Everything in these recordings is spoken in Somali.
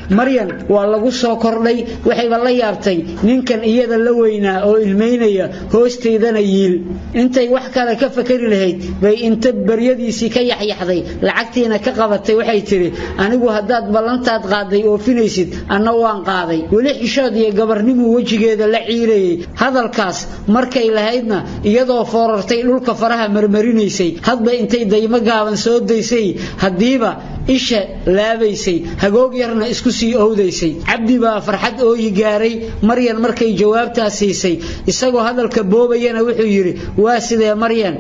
Maryan waa lagu soo kordhay, waxayba la yaabtay ninkan iyada la weynaa oo ilmaynaya hoosteydana yiil. Intay wax kale ka fakari lahayd bay inta baryadiisii ka yaxyaxday, lacagtiina ka qabatay, waxay tidhi: "Anigu haddaad ballantaad qaaday oofinaysid, anna waan qaaday." Weli xishood iyo gabarnimuu wejigeeda la ciirayay. Hadalkaas markay lahaydna, iyadoo foorartay dhulka faraha marmarinaysay, hadba intay daymo gaaban soo daysay, haddiiba isha laabaysay, hagoog yarna isku sii owdaysay. Cabdi baa farxad ooyi gaaray Maryan markay jawaabtaas siisay. Isagoo hadalka boobayana wuxuu yidhi: "Waa sidee, Maryan?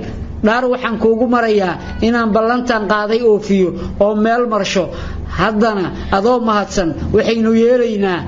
Dhaar waxaan kuugu marayaa inaan ballantan qaaday oofiyo oo meel marsho. Haddana adoo mahadsan, waxaynu yeelaynaa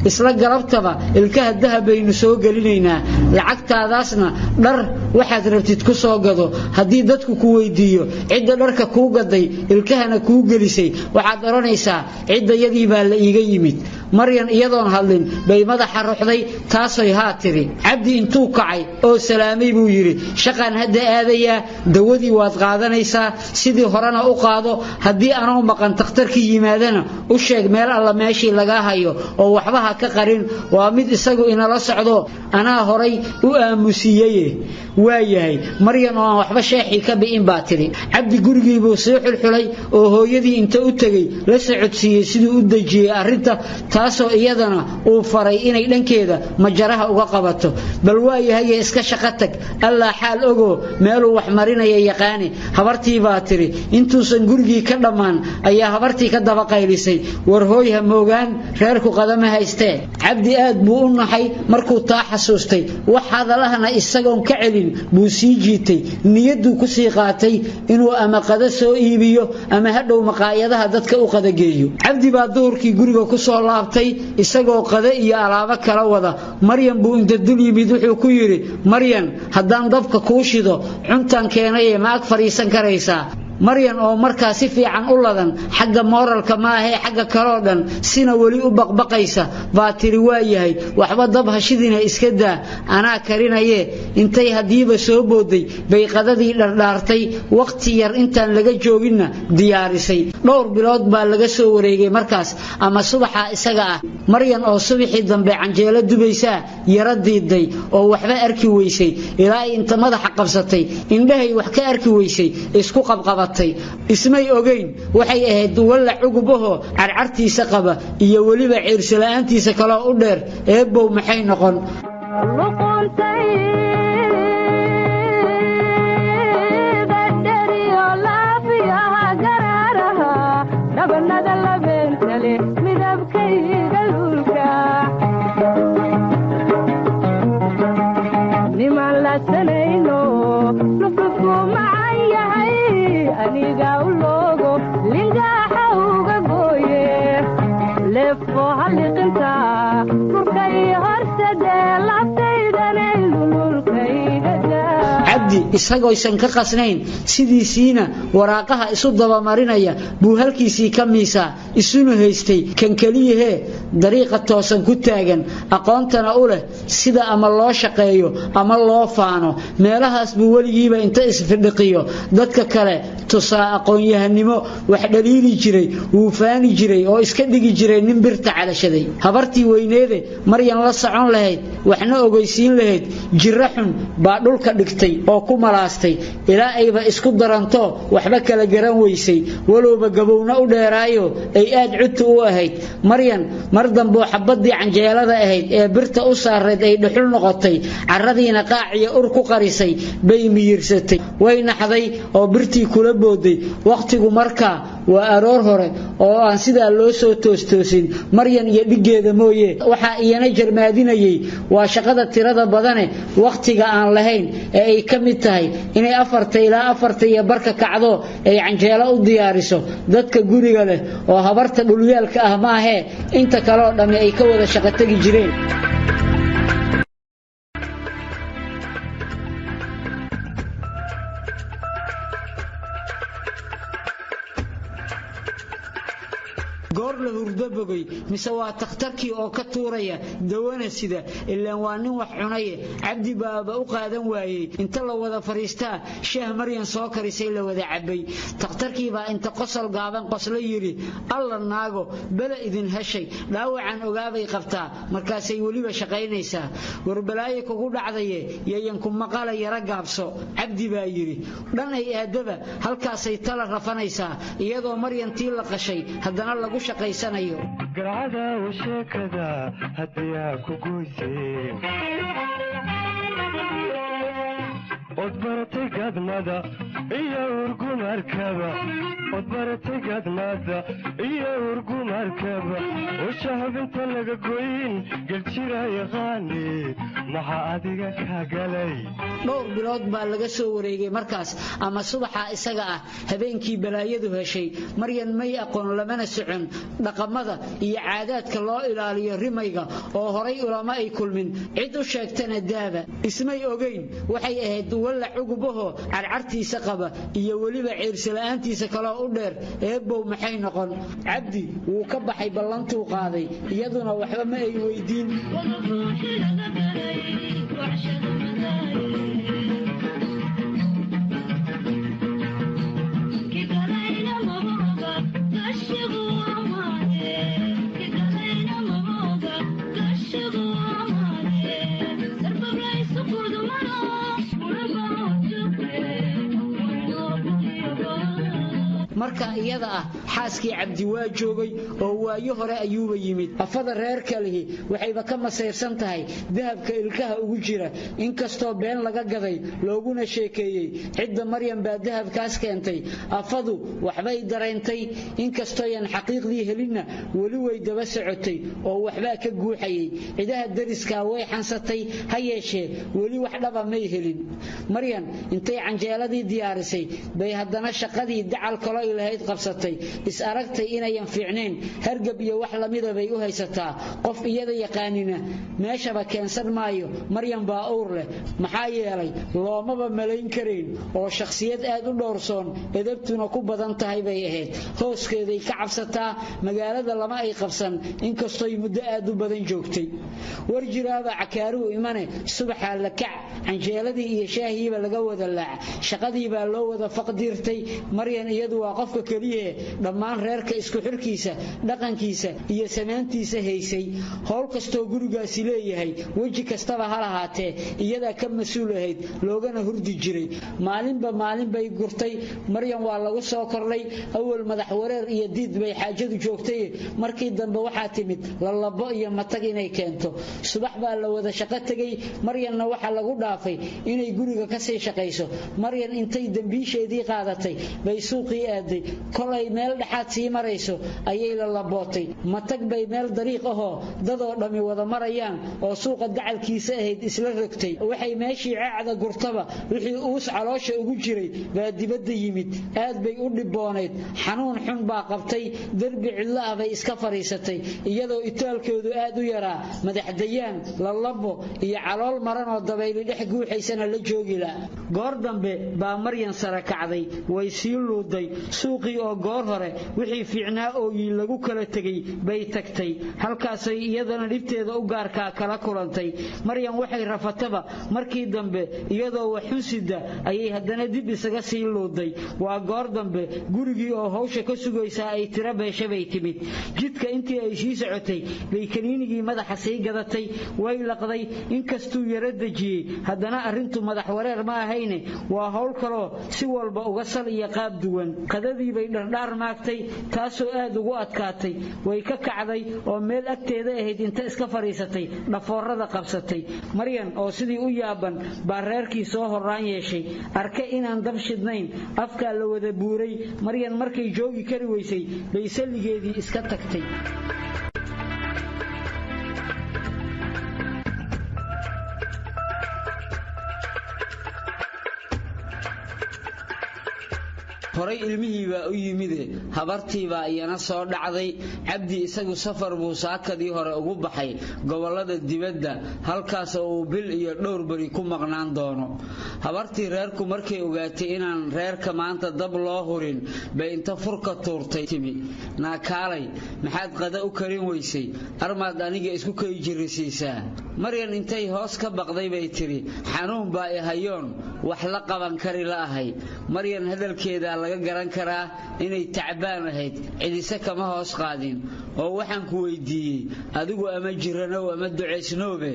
isla galabtaba ilkaha dahab baynu soo gelinaynaa. Lacagtaadaasna dhar waxaad rabtid ku soo gado. Haddii dadku ku weydiiyo cidda dharka kuu gaday, ilkahana kuu gelisay, waxaad odhanaysaa ciddayadii baa la iiga yimid." Maryan iyadoon hadlin bay madaxa ruxday, taasoy haa tiri. Cabdi intuu kacay oo salaamay buu yidhi: "Shaqaan hadda aadayaa, dawadii waad qaadanaysaa, sidii horena u qaado. Haddii anoo maqan takhtarkii yimaadana, u sheeg meel alla meeshii lagaa hayo oo waxba ha ka qarin. Waa mid isagu inala socdo, anaa horay u aamusiiyeye." "Waa yahay," Maryan oo aan waxba sheexii ka bi'in baa tidhi. Cabdi gurigii buu sii xulxulay oo hooyadii inta u tegey la socodsiiyey siduu u dejiyey arrinta, taasoo iyadana uu faray inay dhankeeda majaraha uga qabato. "Bal waa yahaye, iska shaqo tag, Allaa xaal ogoo meeluu wax marinaya yaqaani," habartii baa tidhi. Intuusan gurigii ka dhammaan ayaa habartii ka daba qaylisay: "War hooy, ha moogaan, reerku qadama haystee." Cabdi aad buu u naxay markuu taa xasuustay. Wax hadalahana isagoon ka celin buu sii jiitay. Niyadduu ku sii qaatay inuu ama qada soo iibiyo ama hadhow maqaayadaha dadka u qadageeyo. Cabdi baa duhurkii guriga ku soo laabtay isagoo qada iyo alaabo kala wada. Maryan buu inta dul yimid wuxuu ku yidhi: "Maryan, haddaan dabka kuu shido, cuntan keenaye, ma ag fadhiisan karaysaa?" Maryan oo markaa si fiican u ladan, xagga mooralka maahee xagga kaloo dhan sina weli u baqbaqaysa, baa tiri: "Waa yahay, waxba dab hashidina iska daa, anaa karinaye." Intay haddiiba soo booday bay qadadii dhardhaartay, wakhti yar intaan laga jooginna diyaarisay. Dhowr bilood baa laga soo wareegay markaas ama subaxa isaga ah. Maryan oo subaxii dambe canjeelo dubaysaa yara diiday oo waxba arki weysay, ilaa ay inta madaxa qabsatay indhahay wax ka arki weysay isku qabqabatay. Ismay ogeyn waxay ahayd wallac cugub ahoo carcartiisa qaba iyo weliba ciirsila'aantiisa kaloo u dheer. Eebbow, maxay noqon? Luquntayda dheriyo laafiyaha garaaraha, dhabanada labeentale, midabkayga luulka, niman lasanayno luflufku macan yahay, aniga u loogo lingaaxa uga gooye, leefo halliqinta kurkay horsade, laabtaydana lululkayga. Cabdi isagoysan ka qasnayn, sidiisiina waraaqaha isu dabamarinaya buu halkiisii ka miisaa, isuna haystay kan keliyahee dariiqa toosan ku taagan, aqoontana u leh sida ama loo shaqeeyo ama loo faano. Meelahaas buu weligiiba inta isfidhiqiyo dadka kale tusaa aqoon-yahanimo, wax dhaliili jiray, wuu faani jiray oo iska dhigi jiray nin birta calashaday. Habartii weyneede Maryan la socon lahayd, waxna ogeysiin lahayd, jirro xun baa dhulka dhigtay oo ku malaastay, ilaa ayba isku daranto waxba kala garan weysay, walowba gabowna u dheeraayo ay aad cudtu u ahayd. Maryan mar dambuu xabaddii canjeelada ahayd ee birta u saarayd ay dhuxul noqotay, carradiina qaaciya ur ku qarisay, bay miyirsatay. Way naxday oo birtii kula booday. Wakhtigu markaa waa aroor hore oo aan sidaa loo soo toostoosin, Maryan iyo dhiggeeda mooye. Waxaa iyana jarmaadinayay waa shaqada tirada badane wakhtiga aan lahayn ee ay ka mid tahay inay 4ta ilaa 4:30 kacdo, ay canjeelo u diyaariso dadka guriga leh, oo habarta dhulyaalka ah maahee inta kaleoo dhammi ay ka wada shaqo tegi jireen. Goor la hurdo bogay mise waa takhtarkii oo ka tuuraya dawana sida, ilaan waa nin wax cunaye. Cabdi baaba u qaadan waayey. Inta la wada fariistaa shaah Maryan soo karisay la wada cabbay. Takhtarkii baa inta qosol gaaban qoslo yidhi, alla naago bala idin heshay, dhaawacan ogaabay qabtaa, markaasay weliba shaqaynaysaa. Warbalaaye kugu dhacdaye, yayan ku maqala, yara gaabso. Cabdi baa yidhi, dhan ay aadaba halkaasay tala rafanaysaa, iyadoo Maryan tii la qashay haddana lagu shaqaysanayo. Garcadaw sheekada haddii aa ku goyseen od baratay gadmada iyo urgumarkaba, od baratay gadmada iyo urgumarkaba, usha habinta laga goyn geljira yaqaani, maxaa adiga kaa galay? Dhowr bilood baa laga soo wareegay markaas ama subaxa isaga ah habeenkii balaayadu heshay. Maryan may aqoon lamana socon dhaqamada iyo caadaadka loo ilaaliyo rimayga, oo horay ulama ay kulmin, cid u sheegtana daaba. Ismay ogeyn waxay ahayd walla cugubaho carcartiisa qaba iyo weliba ciirsila'aantiisa kaloo u dheer. Eebbow maxay noqon? Cabdi wuu ka baxay ballantuu qaaday, iyaduna waxba ma ay weydiin. Marka iyada ah xaaskii Cabdi waa joogay oo waayo hore ayuuba yimid. Afada reer kalihi waxayba ka masayrsan tahay dahabka ilkaha ugu jira, inkastoo been laga gaday looguna sheekeeyey cidda Maryam baa dahabkaas keentay. Afadu waxbay dareentay, inkastooyan xaqiiqdii helinna weli way daba socotay oo waxbaa ka guuxayay. Cidaha dariskaa way xansatay, ha yeeshee weli wax dhaba may helin. Maryan intay canjeeladii diyaarisay bay haddana shaqadii dacal kalo lahayd qabsatay. Is aragtay inayan fiicnayn, hargab iyo wax lamida bay u haysataa, qof iyada yaqaanina meeshaba keensan maayo Maryam baa uur leh. Maxaa yeelay loomaba malayn karayn, oo shakhsiyad aad u dhowrsoon edabtuna ku badan tahay bay ahayd. Hooskeeday ka cabsataa, magaalada lama ay qabsan inkastoy muddo aad u badan joogtay. War jiraaba cakaaruhu imane, subaxaa la kac, canjeeladii iyo shaahiiba laga wada laac, shaqadii baa loo wada faqdiirtay. Maryan iyadu waa qofka keliye dhammaan reerka isku xirkiisa, dhaqankiisa iyo samaantiisa haysay. Howl kastoo gurigaasi leeyahay, weji kastaba ha lahaatee, iyadaa ka mas-uul ahayd loogana hurdi jiray. Maalinba maalin bay gurtay. Maryan waa lagu soo kordhay. Awal madax wareer iyo diid bay xaajadu joogtay, markii dambe waxaa timid lalabo iyo matag inay keento. Subax baa la wada shaqo tegay, Maryanna waxaa lagu dhaafay inay guriga kasii shaqayso. Maryan intay dambiisheedii qaadatay bay suuqii aaday. Kolay meel dhexaad sii marayso ayay la labootay. Matag bay meel dariiq ahoo dadoo dhammi wada marayaan oo suuqa dacalkiisa ahayd isla rogtay. Waxay meeshii ceecda gurtaba wixii uus caloosha ugu jiray baa dibadda yimid. Aad bay u dhiboonayd, xanuun xun baa qabtay. Derbi cidlo ah bay iska fadhiisatay iyadoo itaalkeedu aad u yaraa, madaxdayaan, lalabo iyo calool maran oo dabayli dhex guuxaysana la joogila. Goor dambe baa Maryan sare kacday, way sii luuday. Suuqii oo goor hore wixii fiicnaa ooyi lagu kala tegey bay tagtay. Halkaasay iyadana dhibteeda u gaarkaa kala kulantay. Maryan waxay rafataba markii dambe iyadoo wax xun sida ayay haddana dib isaga sii luuday. Waa goor dambe gurigii oo hawsha ka sugaysaa ay tiro beesha bay timid. Jidka intii ay sii socotay bay kaniinigii madaxa sii gadatay, way laqday. Inkastuu yaro dejiyey, haddana arrintu madax wareer ma ahayne waa hawl kaloo si walba uga sal iyo qaab duwan. Qadadii bay dhardhaar maagtay, taasoo aad ugu adkaatay. Way ka kacday oo meel agteeda ahayd inta iska fadhiisatay dhafoorada qabsatay. Maryan oo sidii u yaaban baa reerkii soo horraan yeeshay, arke inaan dab shidnayn, afkaa la wada buuray. Maryan markay joogi kari weysay bay salligeedii iska tagtay. Horay ilmihii baa u yimide, habartii baa iyana soo dhacday. Cabdi isagu safar buu saakadii hore ugu baxay gobollada dibadda, halkaas oo uu bil iyo dhowr beri ku maqnaan doono. Habartii reerku markay ogaatay inaan reerka maanta dab loo hurin bay inta furka tuurtay timi: "Naakaalay, maxaad qada u karin weysay? Armaad aniga isku kay jirisiisaa?" Maryan intay hoos ka baqday bay tidhi: "Xanuun baa i hayoon wax la qaban kari la ahay." Maryan hadalkeedaa laga garan karaa inay tacbaan ahayd, cidise kama hoos qaadin. "Oo waxaan ku weydiiyey adigu ama jiranow ama ducaysnoobe,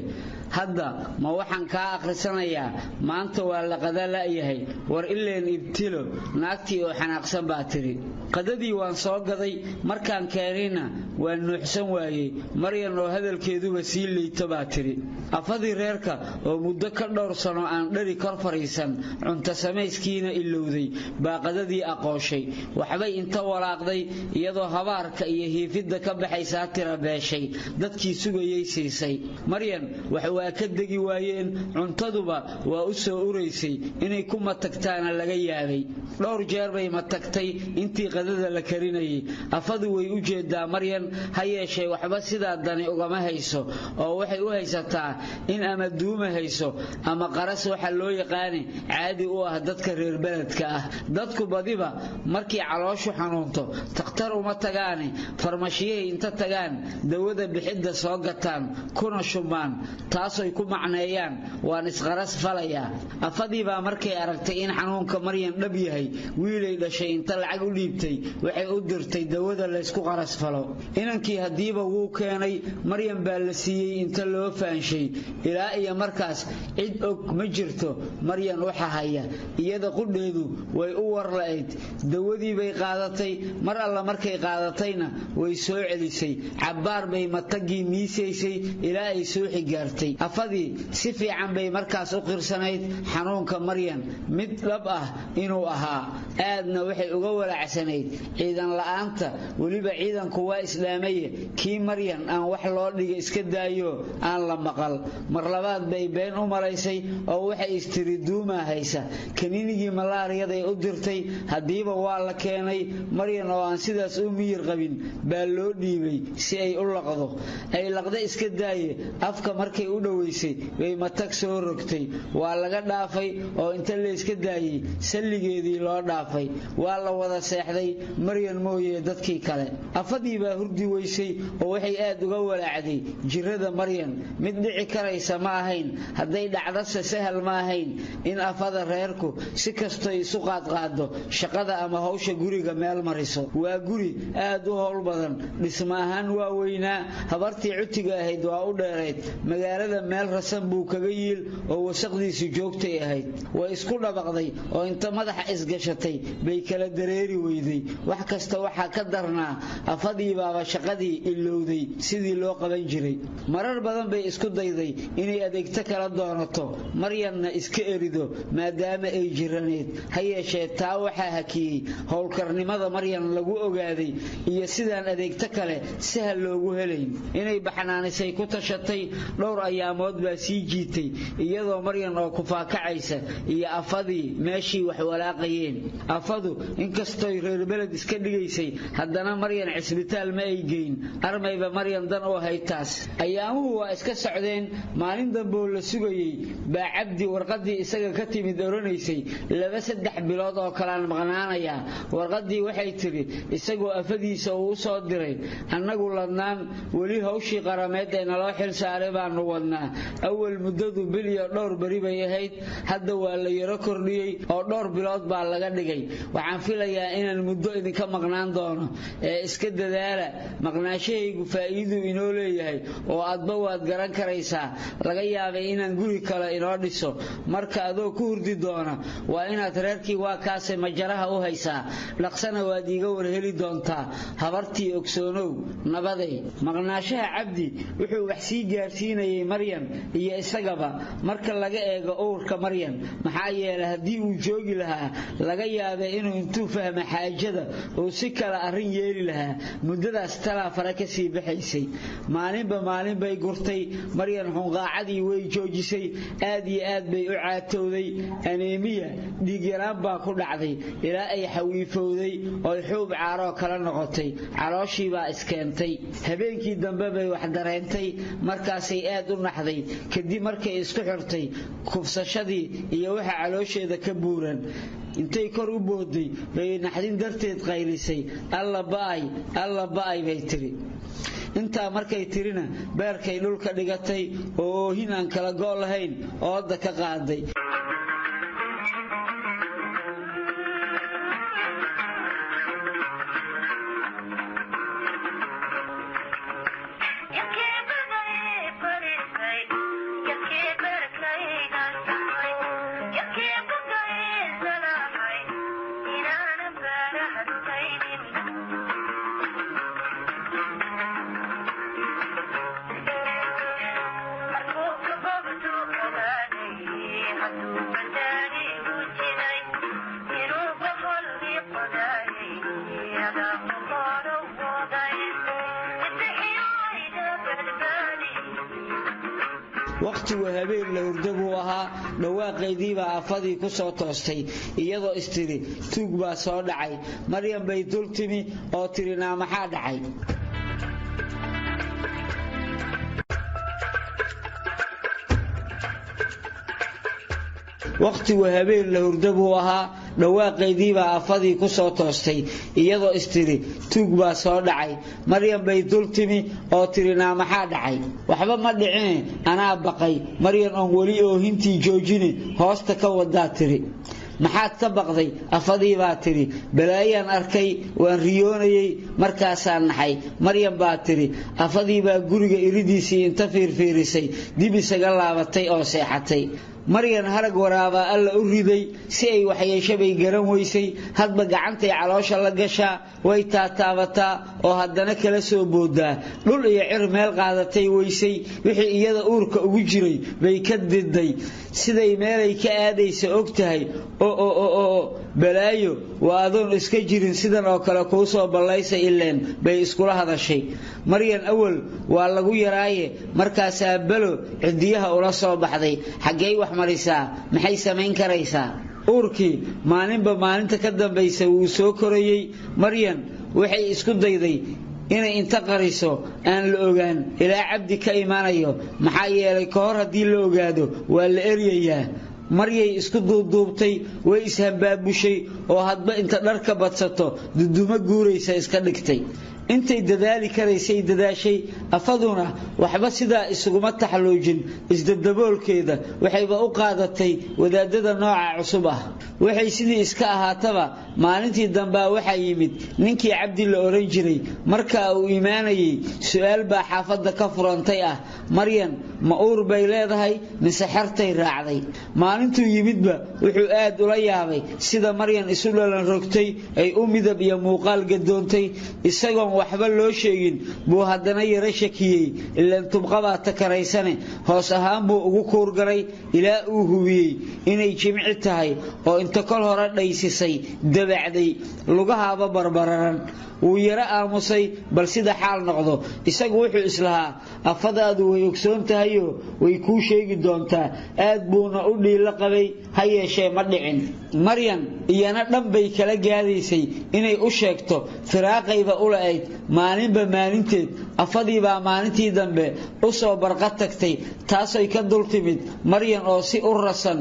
hadda ma waxaan kaa akhrisanayaa maanta waa la qada la'yahay? War ileen ibtilo." Naagtii oo xanaaqsan baa tidhi: "Qadadii waan soo gaday, markaan keenayna waan nuuxsan waayey." Maryan oo hadalkeeduba sii liito baa tidhi. Afadii reerka oo muddo ka dhowr sano aan dhari kor fadhiisan, cunto samayskiina ilowday, baa qadadii aqooshay. Waxbay inta walaaqday, iyadoo habaarka iyo hiifidda ka baxaysaa tira beeshay, dadkii sugayay siisay. Maryan wax waa ka degi waayeen, cuntaduba waa u soo uraysay, inay ku matagtaana laga yaabay. Dhowr jeer bay matagtay intii qadada la karinayay. Afadu way u jeedaa Maryan, ha yeeshee waxba sidaa dani ugama hayso, oo waxay u haysataa in ama duuma hayso ama qaras waxa loo yaqaani caadi u ah dadka reer beledka ah. Dadku badiba markii calooshu xanuunto takhtar uma tagaane, farmashiyahay inta tagaan dawada bixidda soo gataan kuna shubmaan, taasoy ku macneeyaan waan isqaras falayaa. Afadii baa markay aragtay in xanuunka Maryan dhab yahay, wiilay dhashay inta lacag u dhiibtay waxay u dirtay dawada laysku qaras falo. Inankii haddiiba wuu keenay, Maryan baa la siiyey inta loo faanshay. Ilaa iyo markaas cid og ma jirto Maryan waxa haya, iyada qudheedu way u war la'ayd. Dawadii bay qaadatay, mar alla markay qaadatayna way soo celisay. Cabbaar bay matagii miisaysay ilaa ay suuxi gaartay. Afadii si fiican bay markaas u qirsanayd xanuunka Maryan mid dhab ah inuu ahaa, aadna waxay uga walaacsanayd ciidan la'aanta. Weliba ciidanku waa islaamaye, kii Maryan aan wax loo dhiga iska daayo aan la maqal. Mar labaad bay been u malaysay oo waxay istiri duumaa haysa. Kaniinigii malaariyaday u dirtay, haddiiba waa la keenay. Maryan oo aan sidaas u miyir qabin baa loo dhiibay si ay u laqdo. Ay laqda iska daaye, afka markay u dhoweysay bay matag soo rogtay. Waa laga dhaafay oo inta layska daayey salligeedii loo dhaafay. Waa la wada seexday, Maryan mooye dadkii kale. Afadii baa hurdi weysay oo waxay aad uga walaacday jirada Maryan. Mid dhici karaysa ma ahayn, hadday dhacdase sahal ma ahayn in afada reerku si kastoy isu qaadqaado shaqada ama hawsha guriga meel mariso. Waa guri aad u howl badan, dhisma ahaan waa weynaa, habartii cutiga ahayd waa u dheerayd, magaalada meel rasan buu kaga yiil oo wasaqdiisu joogtay ahayd. Way isku dhabaqday oo inta madaxa isgashatay bay kala dareeri weyday. Wax kasta waxaa ka darnaa afadii baaba shaqadii ilowday sidii loo qaban jiray. Marar badan bay isku dayday inay adeegto kala doonato, Maryanna iska erido maadaama ay jiraneed. Ha yeeshee taa waxaa hakiyey howlkarnimada Maryan lagu ogaaday iyo sidaan adeegto kale sahal loogu helayn. Inay baxnaanisay ku tashatay. Dhowr ayaamood baa sii jiitay iyadoo Maryan oo kufaakacaysa iyo afadii meeshii wax walaaqayeen. Afadu inkastoy reer beled iska dhigaysay, haddana Maryan cisbitaal ma ay geyn, armayba Maryan dan u ahayd taas. Ayaamuhu waa iska socdeen. Maalin damboo la sugayey baa Cabdi warqadii isaga ka timid oranaysay: 2-3 bilood oo kalaan maqnaanayaa. Warqadii waxay tidhi, isagoo afadiisa uu u soo diray: "Annagu ladnaan weli hawshii qarameed ee naloo xil saaray baanu wadnaa. Awal muddadu bil iyo dhowr beri bay ahayd, hadda waa la yaro kordhiyey oo dhowr bilood baa laga dhigay. Waxaan filayaa inaan muddo idinka maqnaan doono ee iska dadaala. Maqnaashahaygu faa'iiduu inoo leeyahay oo adba waad garan karaysaa. Laga yaabay inaan guri kale inoo dhiso. Marka adoo ku hurdi doona waa inaad reerkii waa kaase majaraha u haysaa. Dhaqsana waad iiga warheli doontaa. Habartii ogsoonow, nabaday." Maqnaashaha Cabdi wuxuu wax sii gaarsiinayay Maryan iyo isagaba marka laga eego uurka Maryan, maxaa yeelay haddii uu joogi lahaa laga yaabay inuu intuu fahmo xaajada uu si kale arrin yeeli lahaa. Muddadaas talaa fara ka sii baxaysay. Maalinba maalin bay gurtay. Maryan xunqaacadii way joojisay. Aad iyo aad bay u caatowday. Aneemiya, dhiigyaraan baa ku dhacday ilaa ay xawiifowday oy xuub caaroo kala noqotay. Calooshii baa iskeentay. Habeenkii dambe bay wax dareentay. Markaasay aad u naxday kadib markay isku xirtay kufsashadii iyo waxa caloosheeda ka buuran. Intay kor u booday bay naxdin darteed qaylisay. "Alla ba'ay, alla ba'ay," bay tiri. Intaa markay tirina beerkay dhulka dhigatay oo oohin aan kala go' lahayn ooda ka qaaday. Wakhtigu habeen la hurdo buu ahaa. Dhawaaqaydiibaa afadii ku soo toostay iyadoo istiri tuug baa soo dhacay. Maryam bay dul timi oo tiri, "Naa, maxaa dhacay?" Wakhtigu habeen la hurdo buu ahaa. Dhawaaqaydiibaa afadii ku soo toostay iyadoo istiri tuug baa soo dhacay. Maryam bay dul timi oo tiri, "Naa, maxaa dhacay?" "Waxba ma dhicine, anaa baqay," Maryan oon weli oohintii joojine hoosta ka wadaa tiri. "Maxaad ka baqday?" afadii baa tiri. "Balaayaan arkay, waan riyoonayey, markaasaan naxay," Maryam baa tiri. Afadii baa guriga iridiisii inta fiirfiirisay dib isaga laabatay oo seexatay. Maryan harag waraabaa Alla u riday. Si ay waxyeesho bay garan weysay. Hadba gacantay caloosha la gashaa, way taataabataa oo haddana kala soo boodaa. Dhul iyo cir meel qaadatay weysay. Wixii iyada uurka ugu jiray bay ka diday. Siday meelay ka aadaysa og tahay. O balaayo waa adoon iska jirin sidan oo kale kuu soo ballaysa ileen, bay iskula hadashay Maryan. Awal waa lagu yaraaye, markaasaa balo cidiyaha ula soo baxday. Xaggey wax marisaa? Maxay samayn karaysaa? Uurkii maalinba maalinta ka dambaysa wuu soo korayey. Maryan waxay isku dayday inay inta qariso aan la ogaan ilaa Cabdi ka imaanayo, maxaa yeelay ka hor haddii la ogaado waa la eryayaa. Maryay isku duubduubtay, way ishambaabushay oo hadba inta dharka badsato dudumo guuraysa iska dhigtay. Intay dadaali karaysay dadaashay. Afaduna waxba sidaa isuguma taxluujin isdadaboolkeeda, waxayba u qaadatay wadaadada nooca cusub ah. Waxay sidii iska ahaataba, maalintii dambaa waxaa yimid ninkii Cabdi la oran jiray. Markaa uu imaanayey su-aal baa xaafadda ka furantay ah: Maryan ma uur bay leedahay mise xertay raacday? Maalintuu yimidba wuxuu aad ula yaabay sida Maryan isu dhalan rogtay, ay u midab iyo muuqaal gadoontay. Isagoon waxba loo sheegin buu haddana yaro shakiyey, ilaan tubqabaa takaraysane. Hoos ahaan buu ugu kuurgalay ilaa uu hubiyey inay jimci tahay oo inta kol hore dhaysisay dabacday, lugahaaba barbararan. Wuu yaro aamusay bal sida xaal noqdo. Isagu wuxuu islahaa afadaadu way ogsoon tahayo way kuu sheegi doontaa. Aad buuna u dhiilo qabay, ha yeeshee ma dhicin. Maryan iyana dhan bay kala gaadaysay inay u sheegto, firaaqayba u la'ayd maalinba maalinteed. Afadiibaa maalintii dambe u soo barqa tagtay, taasoy ka dul timid Maryan oo si u rasan,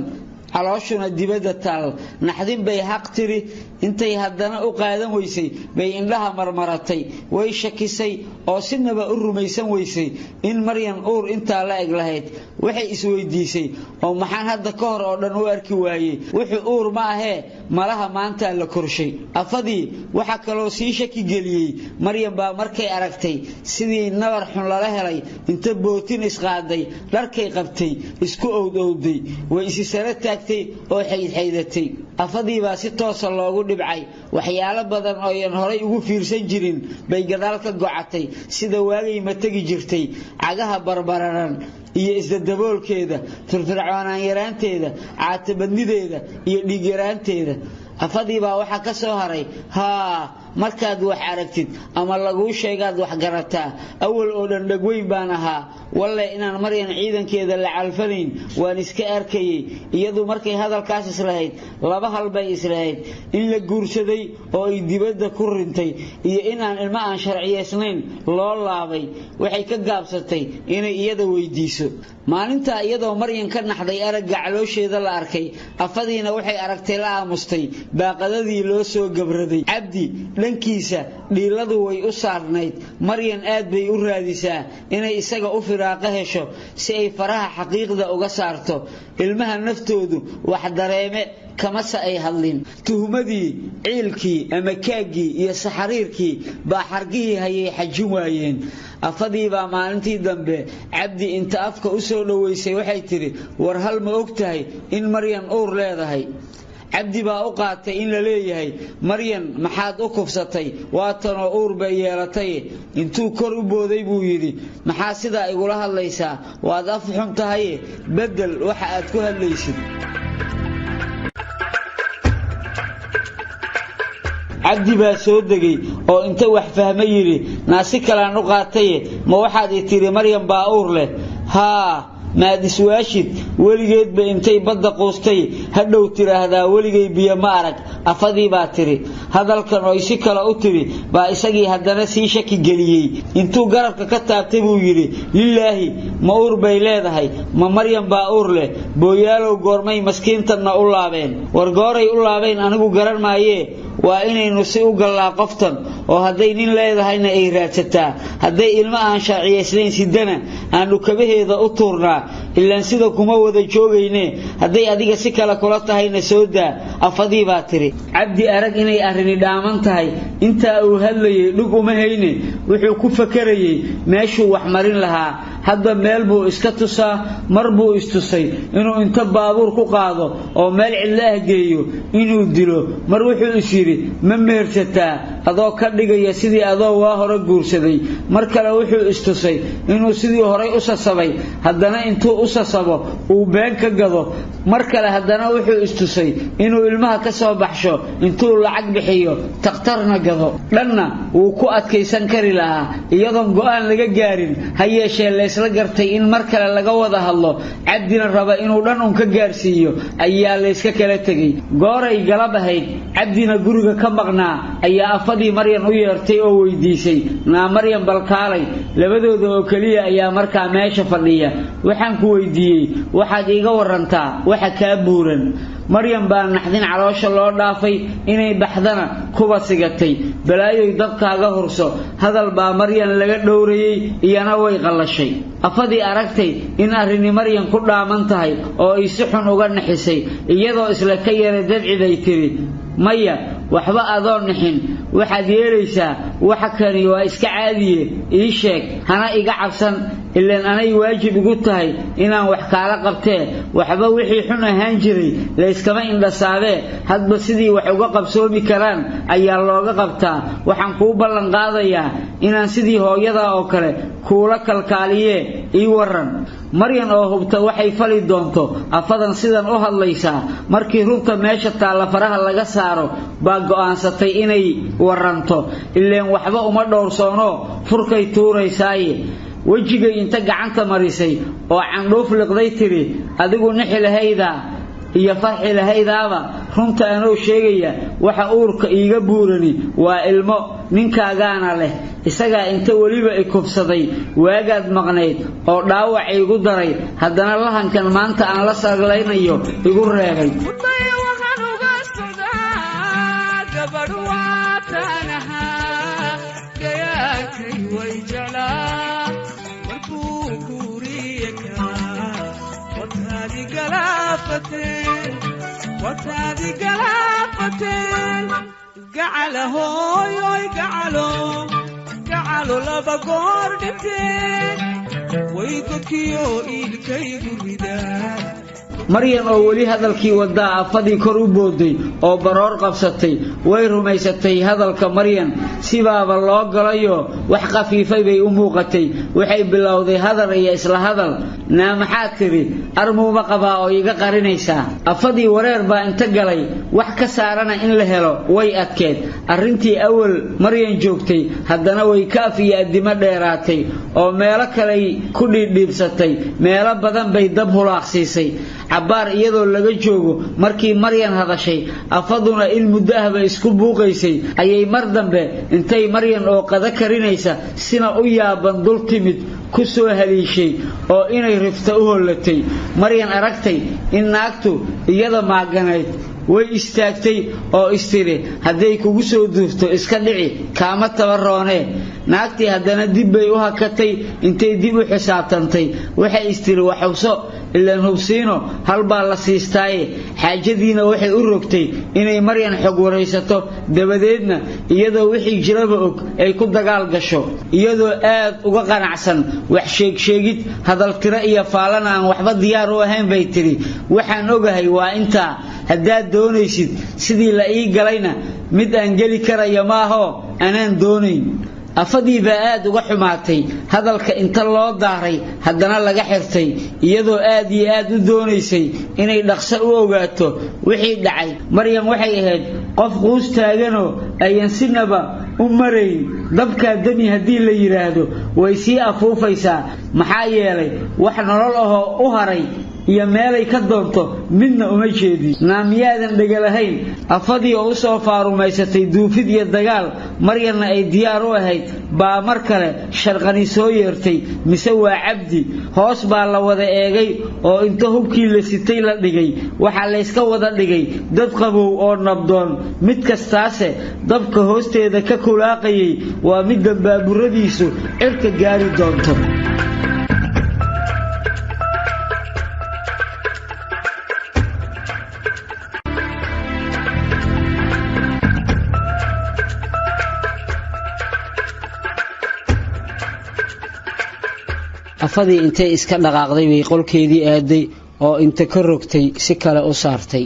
calooshuna dibadda taal. Naxdin bay haq tiri. Intay haddana u qaadan weysay bay indhaha marmaratay. Way shakisay oo sinaba u rumaysan weysay in Maryan uur intaa la eg lahayd. Waxay isweydiisay, oo maxaan hadda ka hor oo dhan u arki waayey? Wuxuu uur ma ahee, malaha maantaa la korshay. Afadii waxaa kaloo sii shaki geliyey, Maryan baa markay aragtay sidii nabar xun lala helay inta bootin isqaaday, dharkay qabtay isku owdowday, way isi sare taagtay oo xaydxaydatay. Afadii baa si toosa loogu dhibcay. Waxyaalo badan oo yan horay ugu fiirsan jirin bay gadaal ka gocatay, sida waagay ma tegi jirtay, cagaha barbararan iyo isdadaboolkeeda, firfircoonaan yaraanteeda, caatabadnideeda iyo dhiig yaraanteeda. Afadii baa waxaa ka soo haray, haa, markaad wax aragtid ama laguu sheegaad wax garataa. Awal oo dhan dhegweyn baan ahaa. Walle inaan Maryan ciidankeeda la calfanayn waan iska arkayey. Iyadu markay hadalkaas islahayd, laba hal bay islahayd: in la guursaday oo ay dibadda ku rintay iyo inaan ilmo aan sharciyaysnayn loo laabay. Waxay ka gaabsatay inay iyada weydiiso. Maalintaa iyadoo Maryan ka naxday aragga caloosheeda la arkay, afadiina waxay aragtay la aamustay, baaqadadii loo soo gabraday. Cabdi dhankiisa dhiiladu way u saarnayd. Maryan aad bay u raadisaa inay isaga u firaaqo hesho si ay faraha xaqiiqda uga saarto. Ilmaha naftoodu wax dareeme kamase ay hadlin. Tuhmadii, ciilkii ama kaaggii iyo saxariirkii baa xargihii hayay xajin waayeen. Afadii baa maalintii dambe Cabdi inta afka u soo dhoweysay waxay tidhi, war hal ma og tahay in Maryan uur leedahay? Cabdi baa u qaatay in la leeyahay, Maryan maxaad u kufsatay, waatanoo uur bay yeelatay. Intuu kor u booday buu yidhi, maxaa sidaa igula hadlaysaa? Waad af xun tahaye, beddel waxa aad ku hadlaysid. Cabdi baa soo degay oo inta wax fahma yidhi, naasi kalaan u qaataye, ma waxaad i tidhi Maryam baa uur leh? Haa, maad iswaashid, weligeedba intay badda quustay hadhow tidhaahdaa weligay biyo ma arag. Afadii baa tidhi. Hadalkan oy si kale u tidhi baa isagii haddana sii shaki geliyey. Intuu garabka ka taabtay buu yidhi, lilaahi, ma uur bay leedahay? Ma Maryam baa uur leh? Booyaalow, goormay maskiintanna u laabeen? War gooray u laabeen anigu garan maayee, waa inaynu si u gallaa qoftan, oo hadday nin leedahayna ay raadsataa, hadday ilmo aan sharciyaysnayn sidana aanu kabaheeda u tuurnaa, ilaan sida kuma wada joogayne. Hadday adiga si kale kula tahayna soo daa. Afadii baa tidhi. Cabdi arag inay arrini dhaaman tahay. Intaa uu hadlayay dhug uma hayne, wuxuu ku fakarayey meeshuu wax marin lahaa. Hadba meel buu iska tusaa. Mar buu istusay inuu inta baabuur ku qaado oo meel cidlo ah geeyo inuu dilo. Mar wuxuu is yidhi, ma mehersataa adoo ka dhigaya sidii adoo waa hore guursaday? Mar kale wuxuu istusay inuu sidii horay u sasabay haddana intuu u sasabo uu been ka gado. Mar kale haddana wuxuu istusay inuu ilmaha ka soo baxsho intuu lacag bixiyo, takhtarna gado. Dhanna wuu ku adkaysan kari lahaa iyadoon go'aan laga gaarin. Ha yeeshee laysla gartay in mar kale laga wada hadlo, Cabdina raba inuu dhan un ka gaarsiiyo ayaa layska kala tegey. Gooray galab ahayd, Cabdina guriga ka maqnaa, ayaa afadii Maryan u yeertay oo weydiisay, naa Maryan, balkaalay. Labadooda oo keliya ayaa markaa meesha fadhiya. Waxaan ku weydiiyey, waxaad iiga warantaa waxa kaa buuran. Maryam baa naxdin caloosha loo dhaafay, inay baxdana kuba sigatay. Balaayoy, dabkaaga hurso. Hadal baa Maryan laga dhowrayey, iyana way qallashay. Afadii aragtay in arrini Maryan ku dhaaman tahay oo ay si xun uga naxisay, iyadoo isla ka yara dabci bay tidhi, maya, waxba adoo nixin, waxaad yeelaysaa waxa kani waa iska caadiye, ii sheeg, hana iga cabsan, ilaan anay waajib igu tahay inaan wax kaala qabtee. Waxba wixii xun ahaan jiray layskama indhasaabee, hadba sidii wax uga qabsoomi karaan ayaa looga qabtaa. Waxaan kuu ballan qaadayaa inaan sidii hooyadaa oo kale kuula kalkaaliyee, ii waran. Maryan oo hubta waxay fali doonto afadan sidan u hadlaysaa markii runta meesha taalla faraha laga saaro, baa go'aansatay inay waranto, ileen waxba uma dhowrsoonoo furkay tuuraysaaye. Wejigay inta gacanta marisay oo candhuuf liqday tidhi, adigu nixi lahaydaa iyo farxi lahaydaaba, runta anoo sheegaya, waxa uurka iiga buurani waa ilmo, ninkaagaana leh. Isagaa inta weliba i kufsaday waagaad maqnayd oo dhaawac iigu daray, haddana lahankan maanta aan la saglaynayo igu reebay. Gacala hooyoy, gacalo, gacalo laba goor dhinteen way godkiyo iilkaygu ridaa. Maryan oo weli hadalkii wadaa afadii kor u booday oo baroor qabsatay. Way rumaysatay hadalka Maryan, sibaaba loo galayo wax khafiifay bay u muuqatay. Waxay bilowday hadal iyo isla hadal. Naa maxaa tiri? Armuuma qabaa oo iga qarinaysaa? Afadii wareer baa inta galay, wax ka saarana in la helo way adkeed. Arrintii awal Maryan joogtay haddana way kaaf iyo addimo dheeraatay oo meelo kaley ku dhiidhiibsatay, meelo badan bay dab hulaaqsiisay. Cabbaar iyadoo laga joogo markii Maryan hadashay, afaduna in muddo ahba isku buuqaysay, ayay mar dambe intay Maryan oo qada karinaysa sina u yaaban dul timid ku soo haliishay oo inay rifta u hollatay. Maryan aragtay in naagtu iyada maaganayd, way istaagtay oo istiri hadday kugu soo duufto iska dhici, kaama tabaroonee. Naagtii haddana dib bay u hakatay. Intay dib u xisaabtantay waxay istiri wax hubso, ilaan hubsiino halbaa la siistaaye. Xaajadiina waxay u rogtay inay Maryan xog waraysato, dabadeedna iyadoo wixii jiraba og ay ku dagaal gasho. Iyadoo aad uga qanacsan wax sheegsheegid, hadaltiro iyo faalana aan waxba diyaar u ahayn bay tidhi: waxaan ogahay waa intaa, haddaad doonaysid sidii la ii galayna mid aan geli karaya maahoo anaan doonayn. Afadii baa aad uga xumaatay hadalka inta loo daaray haddana laga xirtay, iyadoo aad iyo aad u doonaysay inay dhaqso u ogaato wixii dhacay. Maryan waxay ahayd qof quus taaganoo ayan sinaba u marayn. Dabkaa dami haddii la yidhaahdo way sii afuufaysaa, maxaa yeelay wax nolol ahoo u haray iyo meelay ka doonto midna uma jeedin. Naamiyaadan dhegalahayn. Afadii oo u soo faarumaysatay duufid iyo dagaal, Maryanna ay diyaar u ahayd, baa mar kale sharqani soo yeertay. Mise waa Cabdi? Hoos baa la wada eegay oo inta hubkii la sitay la dhigay waxaa layska wada dhigay dad qabow oo nabdoon. Mid kastaase dabka hoosteeda ka kulaaqayay waa mid dambaaburadiisu cirka gaari doonto. Afadii intay iska dhaqaaqday bay qolkeedii aaday oo inta ka rogtay si kale u saartay.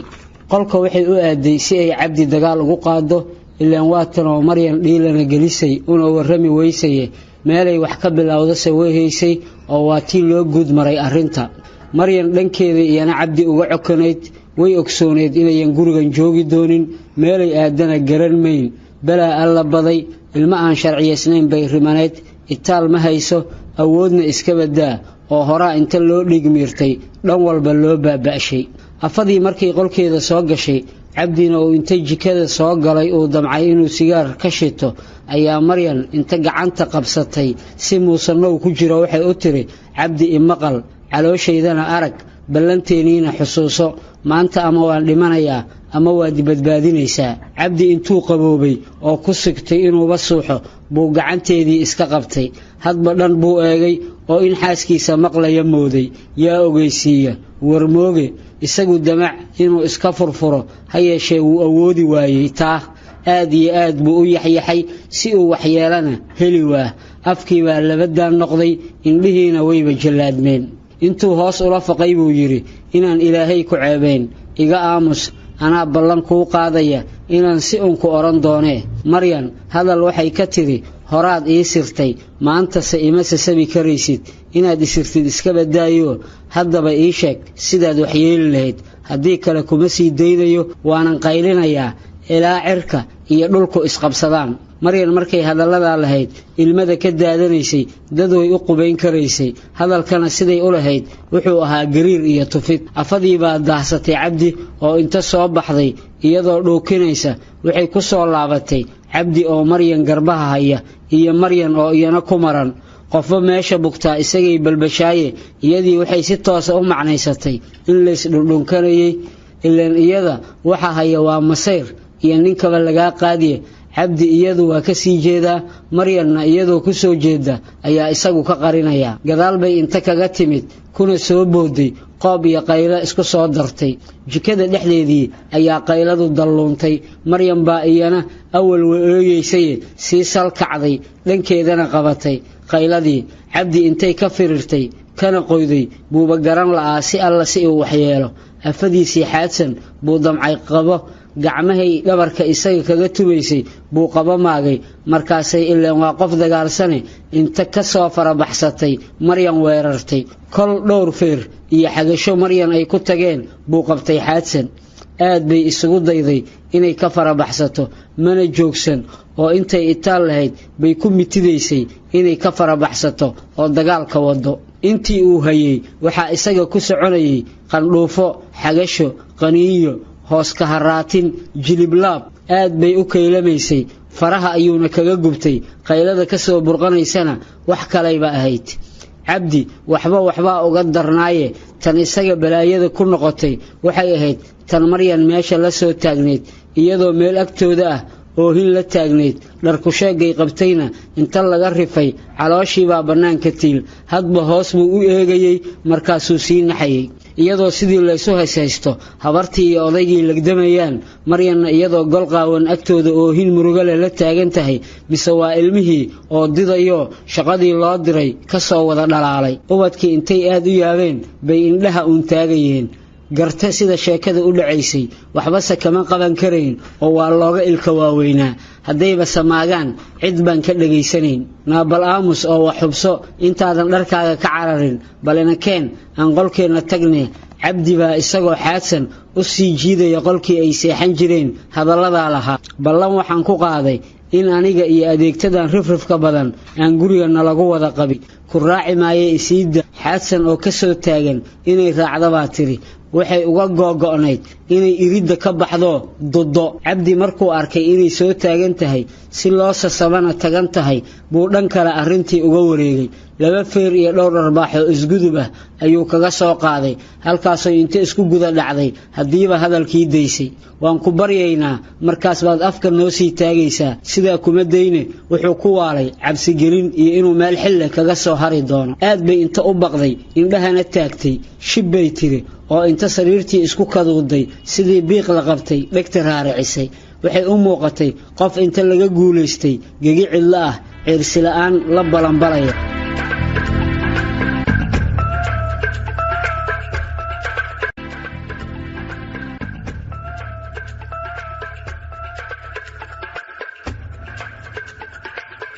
Qolka waxay u aaday si ay Cabdi dagaal ugu qaado, ilaan waatanoo Maryan dhiilana gelisay una warrami weysaye. Meelay wax ka bilowdase way haysay oo waa tii loo guud maray arrinta. Maryan dhankeeda iyana Cabdi uga cokanayd. Way ogsooneyd inayan gurigan joogi doonin, meelay aadana garan mayn. Balaa alla baday, ilmo aan sharciyaysnayn bay rimaneyd, itaal ma hayso, awoodna iska badaa oo horaa inta loo dhigmiirtay dhan walba loo baaba'shay. Afadii markay qolkeeda soo gashay, Cabdina uu inta jikada soo galay uu damcay inuu sigaar ka shito, ayaa Maryan inta gacanta qabsatay si muusanow ku jiro waxay u tiri: Cabdi, imaqal, calooshaydana arag, ballanteeniina xusuuso. Maanta ama waan dhimanayaa ama waad badbaadinaysaa. Cabdi intuu qaboobay oo ku sigtay inuuba suuxo buu gacanteedii iska qabtay. Hadba dhan buu eegay oo in xaaskiisa maqlaya mooday. Yaa ogeysiiya warmooge? Isagu damac inuu iska furfuro, ha yeeshee wuu awoodi waayey taa. Aad iyo aad buu u yaxyaxay, si uu waxyeelana heli waa. Afkii baa labadaan noqday, indhihiina wayba jallaadmeen. Intuu hoos ula faqay buu yidhi: inaan Ilaahay ku ceebayn iga aamus, anaa ballan kuu qaadaya inaan si unku odhan doonee. Maryan hadal waxay ka tidhi: horaad ii sirtay, maantase ima sasabi karaysid. Inaad isirtid iska badaayo, haddaba ii sheeg sidaad waxyeeli lahayd, haddii kale kuma sii daynayo, waanan qaylinayaa ilaa cirka iyo dhulku isqabsadaan. Maryan markay hadalladaa lahayd ilmada ka daadanaysay dad way u qubayn karaysay. Hadalkana siday u lahayd wuxuu ahaa gariir iyo tufid. Afadii baa daahsatay Cabdi oo inta soo baxday iyadoo dhuukinaysa waxay ku soo laabatay Cabdi oo Maryan garbaha haya iyo Maryan oo iyana ku maran. Qofba meesha bugtaa isagay balbashaaye. Iyadii waxay si toosa u macnaysatay in laysdhundhunkanayay, ilaan iyada waxa haya waa masayr iyo ninkaba lagaa qaadiye. Cabdi iyadu waa ka sii jeedaa, Maryanna iyadoo ku soo jeeda ayaa isagu ka qarinaya. Gadaal bay inta kaga timid kuna soo booday, qoob iyo qaylo isku soo dartay. Jikada dhexdeedii ayaa qayladu dalluuntay. Maryan baa iyana awal wa ooyeysaye sii salkacday, dhankeedana qabatay qayladii. Cabdi intay ka firirtay kana qoyday buuba garan la'aa si alla si uu waxyeelo. Afadiisii Xaadsan buu damcay qabo, gacmahay dhabarka isaga kaga tumaysay buu qabo maagay. Markaasay, ileen waa qof dagaalsane, inta ka soo farabaxsatay Maryan weerartay. Kol dhowr feer iyo xagasho Maryan ay ku tageen buu qabtay Xaadsan. Aad bay isugu dayday inay ka farabaxsato, mana joogsan, oo intay itaal lahayd bay ku mitidaysay inay ka farabaxsato oo dagaalka wado. Intii uu hayay waxaa isaga ku soconayay qandhuufo, xagasho, qaniinyo, hoos ka haraatin, jiliblaab. Aad bay u kaylamaysay, faraha ayuuna kaga gubtay. Qaylada ka soo burqanaysana wax kalayba ahayd. Cabdi waxba waxbaa uga darnaaye, tan isaga balaayada ku noqotay waxay ahayd tan Maryan meesha la soo taagnayd, iyadoo meel agtooda ah oohin la taagnayd. Dharkusheegay qabtayna inta laga rifay calooshiibaa bannaanka tiil. Hadba hoos buu u eegayey, markaasuu sii naxayay. Iyadoo sidii laysu hayshaysto, habartii iyo odaygii legdamayaan, Maryanna iyadoo gol qaawan agtooda oohin murugale la taagan tahay, mise waa ilmihii oo didayo shaqadii loo diray ka soo wada dhalaalay. Ubadkii intay aad u yaabeen bay indhaha uun taagayeen, garte sida sheekada u dhacaysay, waxbase kama qaban karayn oo waa looga ilka waaweynaa. Haddayba samaagaan cid baan ka dhegaysanayn. Naabal aamus oo wax xubso intaadan dharkaaga ka cararin, balina keen aan qolkeenna tagne. Cabdi baa isagoo Xaadsan u sii jiidaya qolkii ay seexan jireen hadalladaa lahaa. Ballan waxaan ku qaaday in aniga iyo adeegtadan rifrifka badan aan guriga nalagu wada qabin. Ku raaci maaye, isiidda. Xaadsan oo ka soo taagan inay raacda baa tiri. Waxay uga googo'nayd inay iridda ka baxdo duddo. Cabdi markuu arkay inay soo taagan tahay, si loo sasabana tagan tahay, buu dhan kale arrintii uga wareegay. Laba feer iyo dhowr dharbaaxoo isgudub ah ayuu kaga soo qaaday, halkaasoo inta isku guda dhacday haddiiba hadalkii daysay. Waan ku baryaynaa, markaas baad afka noo sii taagaysaa. Sidaa kuma dayne, wuxuu ku waalay cabsigelin iyo inuu meel xille kaga soo hari doono. Aad bay inta u baqday indhahana taagtay, shib bay tiri, oo inta sariirtii isku kaduuday sidii biiq la qabtay dhegta raaricisay. Waxay u muuqatay qof inta laga guulaystay gegi cidlo ah ciirsi la'aan la balanbalaya.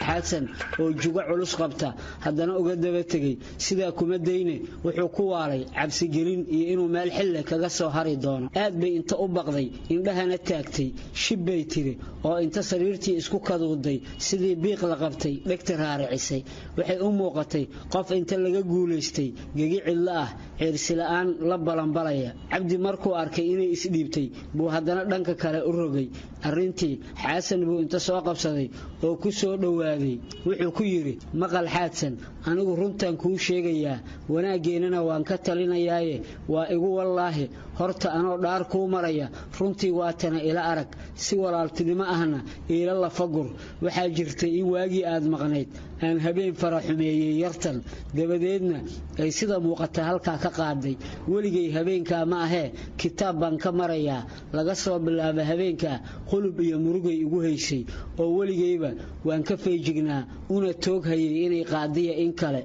Xaadsan oo jugo culus qabta haddana uga daba tegey. Sidaa kuma dayne, wuxuu ku waalay cabsigelin iyo inuu meel xille kaga soo hari doono. Aad bay inta u baqday indhahana taagtay, shib bay tiri, oo inta sariirtii isku kaduuday sidii biiq la qabtay dhegta raaricisay. Waxay u muuqatay qof inta laga guulaystay gegi cidlo ah ciirsi la'aan la balanbalaya. Cabdi markuu arkay inay isdhiibtay buu haddana dhanka kale u rogay arrintii. Xaasan buu inta soo qabsaday oo ku soo dhowaaday wuxuu ku yidhi: Maqal Xaadsan, anigu runtaan kuu sheegayaa, wanaaggeennana waan ka talinayaaye, waa igu wallaahi. Horta anoo dhaar kuu maraya, runtii waatana ila arag, si walaaltinimo ahna iila lafagur. Waxaa jirtay in waagii aad maqnayd aan habeen fara xumeeyey yartan, dabadeedna ay sida muuqata halkaa ka qaaday. Weligay habeenkaa ma ahee, kitaab baan ka marayaa, laga soo bilaaba habeenkaa qulub iyo murugay igu haysay, oo weligayba waan ka feejignaa una toog hayay inay qaadiya in kale.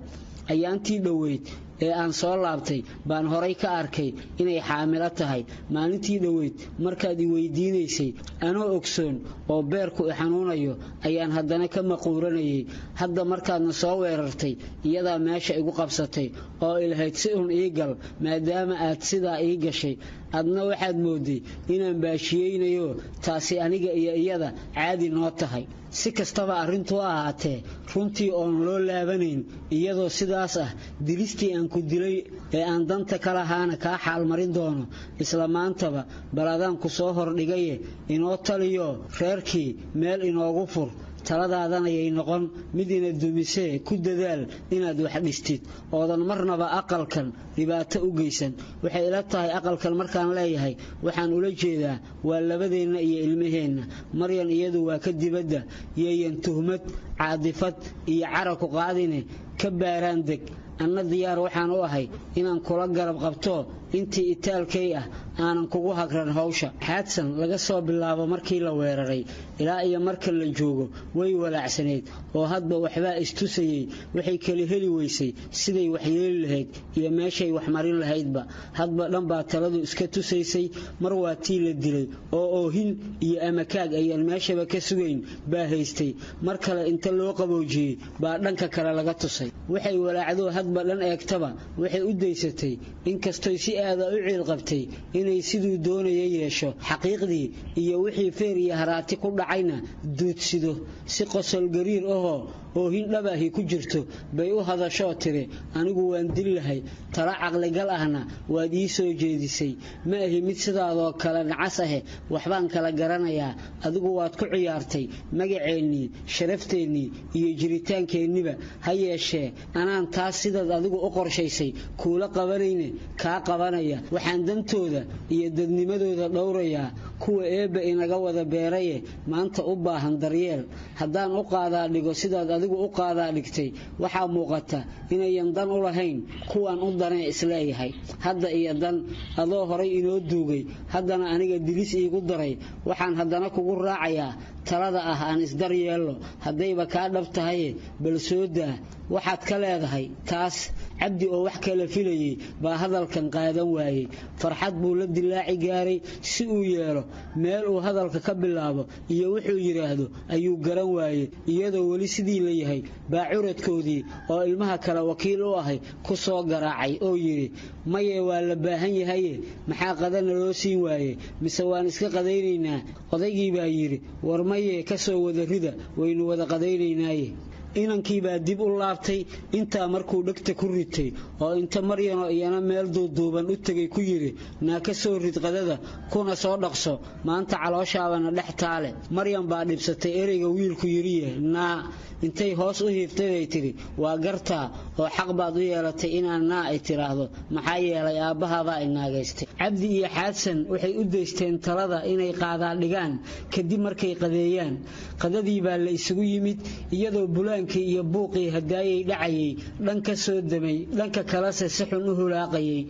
Ayaantii dhoweyd ee aan soo laabtay baan horay ka arkay inay xaamilo tahay. Maalintii dhoweyd markaad i weydiinaysay, anoo ogsoon oo beerku i xanuunayo ayaan haddana ka maquuranayay. Hadda markaadna soo weerartay, iyadaa meesha igu qabsatay oo ilahayd si un ii gal maadaama aad sidaa ii gashay. Adna waxaad mooday inaan baashiyeynayo, taasi aniga iyo iyada caadi noo tahay. Si kastaba arrintu ahaatee, runtii oon loo laabanayn, iyadoo sidaas ah dilistii aan ku dilay ee aan danta ka lahaana kaa xaalmarin doono isla maantaba. Bal adaan ku soo hordhigaye, inoo taliyo, reerkii meel inoogu fur. Taladaadana yay noqon mid ina dumisee, ku dadaal inaad wax dhistid oodan marnaba aqalkan dhibaato u geysan. Waxay ila tahay, aqalkan markaan leeyahay waxaan ula jeedaa waa labadeenna iyo ilmaheenna. Maryan iyadu waa ka dibadda, yeeyan tuhmad, caadifad iyo cara ku qaadine, ka baaraan deg. Anna diyaar waxaan u ahay inaan kula garab qabto Intii itaalkay ah aanan kugu hagran hawsha. Xaadsan laga soo bilaabo markii la weeraray ilaa iyo marka la joogo way walaacsanayd oo hadba waxbaa istusayey. Waxay kala heli weysay siday wax yeeli lahayd iyo meeshay wax marin lahaydba. Hadba dhanbaa taladu iska tusaysay. Mar waa tii la dilay oo oohin iyo amakaag ayaan meeshaba ka sugayn baa haystay. Mar kale inta loo qaboojiyey baa dhanka kale laga tusay. Waxay walaacdoo hadba dhan eegtaba waxay u daysatay, inkastoy si aada u ciil qabtay, inay siduu doonaya yeesho, xaqiiqdii iyo wixii feer iyo haraati ku dhacayna duudsido. Si qosol gariir ahoo oohin dhabahi ku jirto bay u hadashoo tiri: "Anigu waan dil lahay, tala caqligal ahna waad ii soo jeedisay. Ma ahi mid sidaadoo kale nacas ahe, waxbaan kala garanayaa. Adigu waad ku ciyaartay magaceennii, sharafteenii iyo jiritaankeenniba. Ha yeeshee anaan taas sidaad adigu u qorshaysay kuula qabanayne kaa qabanaya. Waxaan dantooda iyo dadnimadooda dhowrayaa kuwa Eebba inaga wada beeraye maanta u baahan daryeel. Haddaan u qaadaa dhigo sidaad adigu u qaadaa dhigtay, waxaa muuqata inayan dan u lahayn kuwaan u danee isleeyahay. Hadda iyo dan adoo horay inoo duugay, haddana aniga dilis iigu daray, waxaan haddana kugu raacayaa talada ah aan isdar yeello. Haddayba kaa dhab tahaye, bal soo daa waxaad ka leedahay taas." Cabdi oo wax kala filayey baa hadalkan qaadan waayey. Farxad buu la dilaaci gaaray. Si uu yeelo, meel uu hadalka ka bilaabo iyo wuxuu yidhaahdo ayuu garan waayey. Iyadoo weli sidii la yahay baa curadkoodii oo ilmaha kale wakiil u ahay ku soo garaacay oo yidhi: "Maye, waa la baahan yahaye, maxaa qadana loo siin waaye? Mise waan iska qadaynaynaa?" Odaygii baa yidhi: "War maye, ka soo wada rida, waynu wada qadaynaynaaye." Inankii baa dib u laabtay. Intaa markuu dhegta ku ritay oo inta Maryanoo iyana meel duuduuban u tegay ku yidhi: "Naa ka soo rid qadada, kuna soo dhaqso, maanta calooshaabana dhex taale." Maryan baa dhibsatay ereyga wiilku yidhiye "naa". Intay hoos u hiiftay bay tidhi: "Waa gartaa oo xaq baad u yeelatay inaan naa ay tidhaahdo, maxaa yeelay aabbahabaa inaagaystay." Cabdi iyo Xaadsan waxay u daysteen talada inay qaadaa dhigaan kadib markay qadeeyaan. Qadadii baa la isugu yimid iyadoo bulaankii iyo buuqii hadaayay dhacayay dhan ka soo damay, dhanka kalese si xun u hulaaqayay.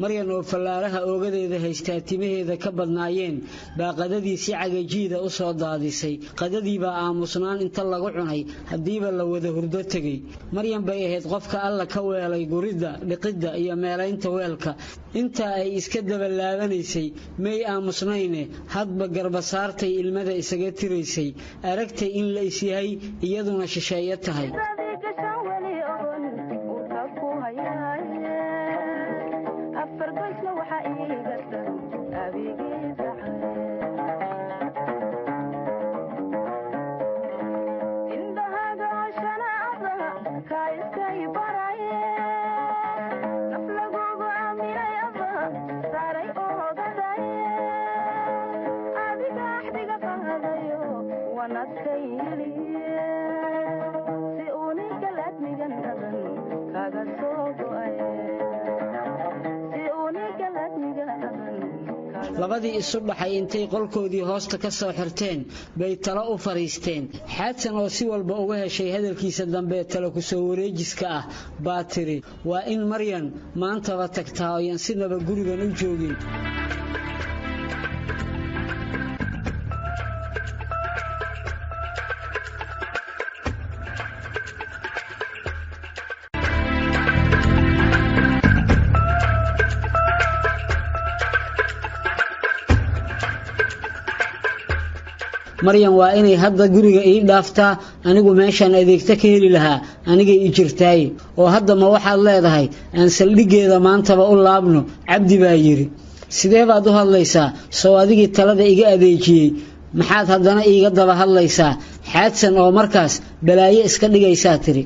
Maryan oo fallaaraha oogadeeda haystaa timaheeda ka badnaayeen baa qadadii si cagajiida u soo daadisay. Qadadii baa aamusnaan inta lagu cunay haddiiba la wada hurdo tegey. Maryan bay ahayd qofka Alla ka weelay guridda, dhiqidda iyo meelaynta weelka. Intaa ay iska dabalaabanaysay may aamusnayne, hadba garbasaartay ilmada isaga tiraysay. Aragtay in la isyahay, iyaduna shisheeye tahay. Labadii isu dhaxay intay qolkoodii hoosta ka soo xirteen bay talo u fariisteen. Xaadsan oo si walba uga heshay hadalkiisa dambe talo ku soo wareejiska ah baa tiri: "Waa in Maryan maantaba tagtaa oyan sinaba gurigan u joogin." "Maryan waa inay hadda guriga ii dhaaftaa. Anigu meeshaan adeegta ka heli lahaa anigay i jirtaaye." "Oo hadda ma waxaad leedahay aan saldhiggeeda maantaba u laabno?" Cabdi baa yidhi. "Sidee baad u hadlaysaa? Soo adigii talada iga adeejiyey, maxaad haddana iiga daba hadlaysaa?" Xaadsan oo markaas balaayo iska dhigaysaa tiri.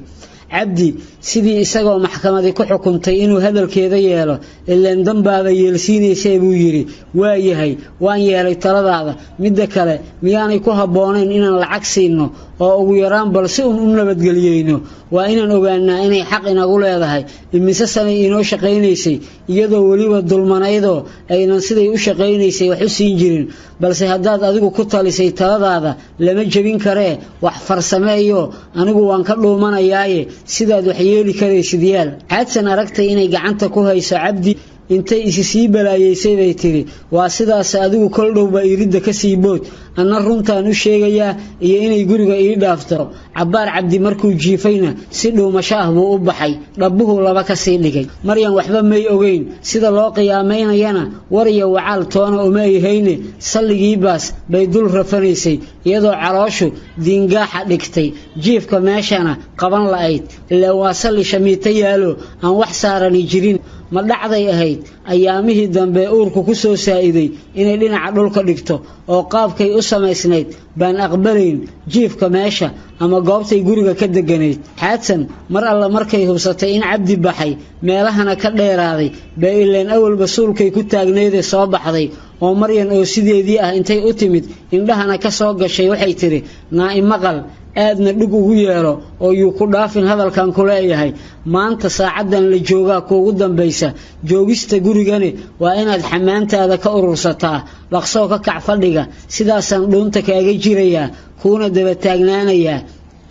Cabdi sidii isagoo maxkamadi ku xukuntay inuu hadalkeeda yeelo, ilaan danbaaba yeelsiinaysee, buu yidhi: "Waa yahay, waan yeelay taladaada. Midda kale, miyaanay ku habboonayn inaan lacag siinno oo ugu yaraan bal si uun u nabadgeliyeyno? Waa inaan ogaanaa inay xaq inagu leedahay. Imise sanay inoo shaqaynaysay, iyadoo weliba dulmanaydoo aynan siday u shaqaynaysay wax u siin jirin. Balse haddaad adigu ku talisay, taladaada lama jebin karee. Wax farsameeyo, anigu waan ka dhuumanayaaye, sidaad wax yeeli karaysid yaal." Xaadsan aragtay inay gacanta ku hayso Cabdi Intay isi sii balaayeysay bay tidhi, "Waa sidaas, adigu kol dhowba iridda ka sii bood, anna runtaan u sheegayaa iyo inay guriga ii dhaafto." Cabbaar Cabdi markuu jiifayna si dhuumasho ah buu u baxay, dhabbuhuu laba ka sii dhigay. Maryan waxba may ogeyn, sida loo qiyaamaynayana war iyo wacaal toona uma ay hayne. Salligii baas bay dul rafanaysay, iyadoo calooshu diingaaxa dhigtay, jiifka meeshana qaban la'ayd, ilaa waa salli shamiito yaalo aan wax saarani jirin. Ma dhacday ahayd ayaamihii dambe uurku ku soo saa'iday inay dhinaca dhulka dhigto, oo qaabkay u samaysnayd baan aqbalayn jiifka meesha ama goobtay guriga ka deganayd. Xaadsan mar alla markay hubsatay in Cabdi baxay, meelahana ka dheeraaday, baa ileen awalba suulkay ku taagnaydee soo baxday, oo Maryan oo sideedii ah intay u timid indhahana ka soo gashay waxay tidhi, "Naa imaqal, aadna dhig ugu yeelo oo yuu ku dhaafin hadalkan ku leeyahay. Maanta saacaddan la joogaa kuugu dambaysa joogista gurigani, waa inaad xamaantaada ka urursataa, dhaqsoo ka kac fadhiga. Sidaasaan dhuunta kaaga jirayaa, kuuna daba taagnaanayaa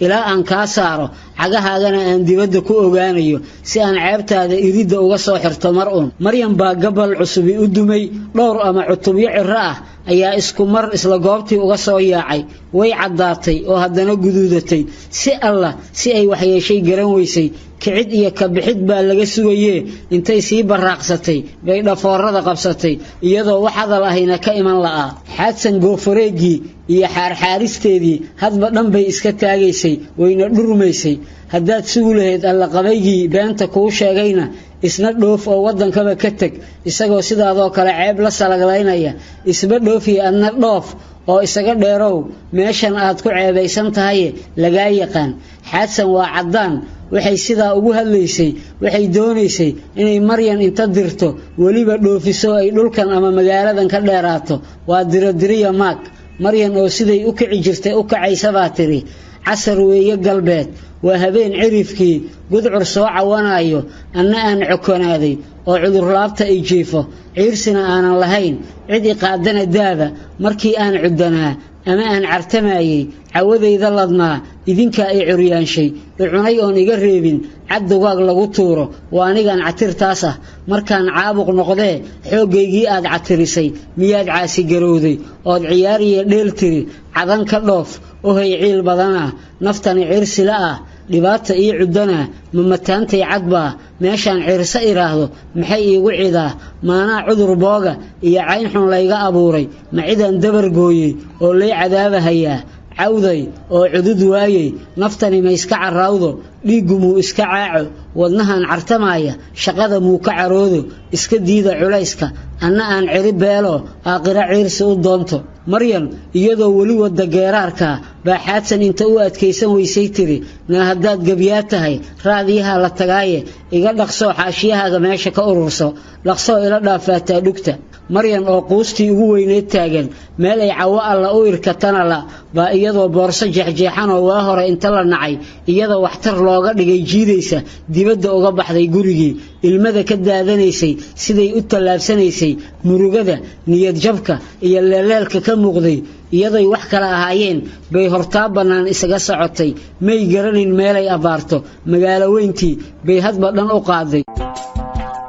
ilaa aan kaa saaro, cagahaagana aan dibadda ku ogaanayo, si aan ceebtaada iridda uga soo xirto mar uun." Maryan baa gabal cusubi u dumay. Dhowr ama cutubyo ciro ah ayaa isku mar isla goobtii uga soo yaacay. Way caddaatay oo haddana guduudatay. Si allah si ay waxyeeshay garan weysay. Kicid iyo kabixid baa laga sugayee, intay sii baraaqsatay bay dhafoorada qabsatay, iyadoo wax hadal ahayna ka iman la'aa. Xaadsan goofareeggii iyo xaarxaaristeedii hadba dhan bay iska taagaysay, wayna dhurmaysay. "Haddaad sugu lahayd allaqabaygii beenta kuu sheegayna, isna dhoof oo waddankaba ka teg, isagoo sidaadoo kale ceeb la salaglaynaya. Isba dhoofiya, adna dhoof oo isaga dheerow meeshan aad ku ceebaysan tahaye lagaa yaqaan." Xaadsan waa caddaan waxay sidaa ugu hadlaysay. Waxay doonaysay inay Maryan inta dirto, weliba dhoofiso, ay dhulkan ama magaaladan ka dheeraato. Waa dirodiriya maag. Maryan oo siday u kici jirtay u kacaysabaa tidhi, "Casar weeye galbeed, waa habeen cirifkii, gudcur soo cawanayo, anna aan cokonaaday oo cudurlaabta i jiifo, ciirsina aanan lahayn, cid i qaadana daaba. Markii aan cuddanaa ama aan cartamayey, cawadayda ladnaa, idinkaa i curyaanshay, i cunay oon iga reebin caddugaag lagu tuuro. Waa anigaan catirtaas ah markaan caabuq noqdee, xooggaygii aad catirisay miyaad caasigarowday ood ciyaariya dheel tiri cadan ka dhoof? Ohay ciil badanaa, naftani ciirsila ah, dhibaata ii cuddanaa, ma mataantay cadbaa? Meeshaan ciirso idhaahdo maxay iigu cidaa? Maanaa cudur booga iyo cayn xun layga abuuray? Ma cidaan dabar gooyey oo lay cadaabahayaa? Cawday oo cudud waayey, naftani ma iska carraawdo? Dhiiggu muu iska caaco? Wadnahan cartamaaya shaqada muu ka caroodo? Iska diida culayska, anna aan ciri beelo, aaqiro ciirsi u doonto." Maryan iyadoo weli wadda geeraarka baa Xaadsan inta u adkaysan weysay tiri, "Naa haddaad gebyaa tahay, raadiyaha la tagaaye, iga dhaqsoo xaashiyahaaga meesha ka ururso, dhaqsoo ila dhaafaataa dhugta." Maryan oo quustii ugu weyneed taagan, meel ay cawo alla u irkatana la baa, iyadoo boorso jeexjeexanoo waa hore inta la nacay iyadoo waxtar looga dhigay jiidaysa, dibadda uga baxday gurigii. Ilmada ka daadanaysay, siday u tallaabsanaysay, murugada, niyadjabka iyo leeleelka ka muuqday, iyadoy wax kale ahaayeen bay hortaa bannaan isaga socotay. May garanayn meelay abbaarto. Magaalo weyntii bay hadba dhan u qaaday.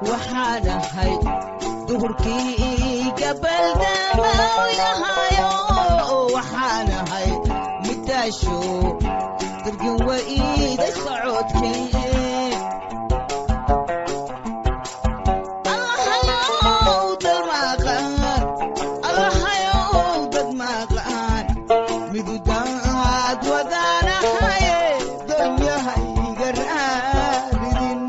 Waxaan ahay duhurkii gabaldamayahayo, waxaan ahay midaasho dargin waiiday socodkay. Allahayow dalmaaqaan, Allahayow dad maaqaan, midudaad wadaanahaye, doonyahayga raaridin.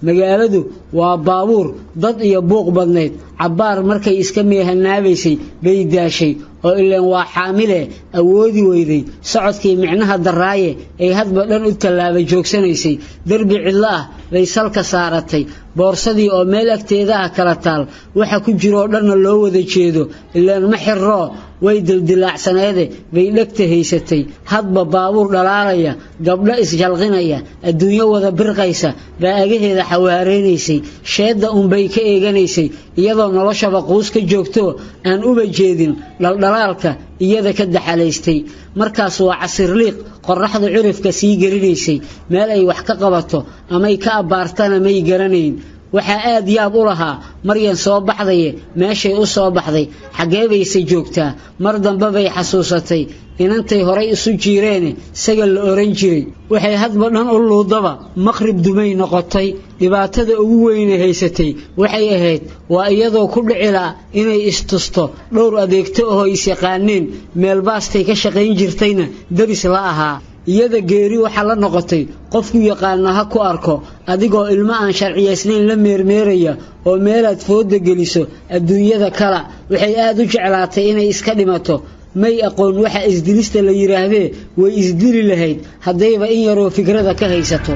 Magaaladu waa baabuur, dad iyo buuq badnayd. Cabbaar markay iska meehanaabaysay bay daashay, oo ileen waa xaamile awoodi weyday socodkii micnaha daraaye ay hadba dhan u tallaaba joogsanaysay. Derbi cidlo ah bay salka saaratay. Boorsadii oo meel agteeda ah kala taal, waxa ku jiroo dhanna loo wada jeedo, ileen ma xirroo way dildilaacsanaede, bay dhegta haysatay. Hadba baabuur dhalaalaya, gabdho isjalqinaya, adduunyo wada birqaysa baa agaheeda xawaareynaysay. Sheedda unbay ka eeganaysay, iyadoo noloshaba quus ka joogto aan uba jeedin dhaldhalaalka Iyada ka daxalaystay. Markaas waa casirliiq, qorraxda curifka sii gelinaysay. Meel ay wax ka qabato amay ka abbaartana may garanayn. Waxaa aad yaab u lahaa Maryan soo baxdaye, meeshay u soo baxday, xaggee bayse joogtaa? Mar dambe bay xasuusatay inantay horay isu jiireene Sagal la oran jiray. Waxay hadba dhan u luudaba maqrib dumay noqotay. Dhibaatada ugu weyne haysatay waxay ahayd waa iyadoo ku dhicila inay istusto dhowr adeegto ahoo isyaqaaneen, meel baastay ka shaqayn jirtayna deris la ahaa. Iyada geeri waxaa la noqotay qofku yaqaana ha ku arko adigoo ilmo aan sharciyaysnayn la meermeeraya oo meelaad fooda geliso adduunyada kala. Waxay aad u jeclaatay inay iska dhimato. May aqoon waxa isdilista la yidhaahdee, way isdili lahayd haddayba in yaroo fikrada ka haysato.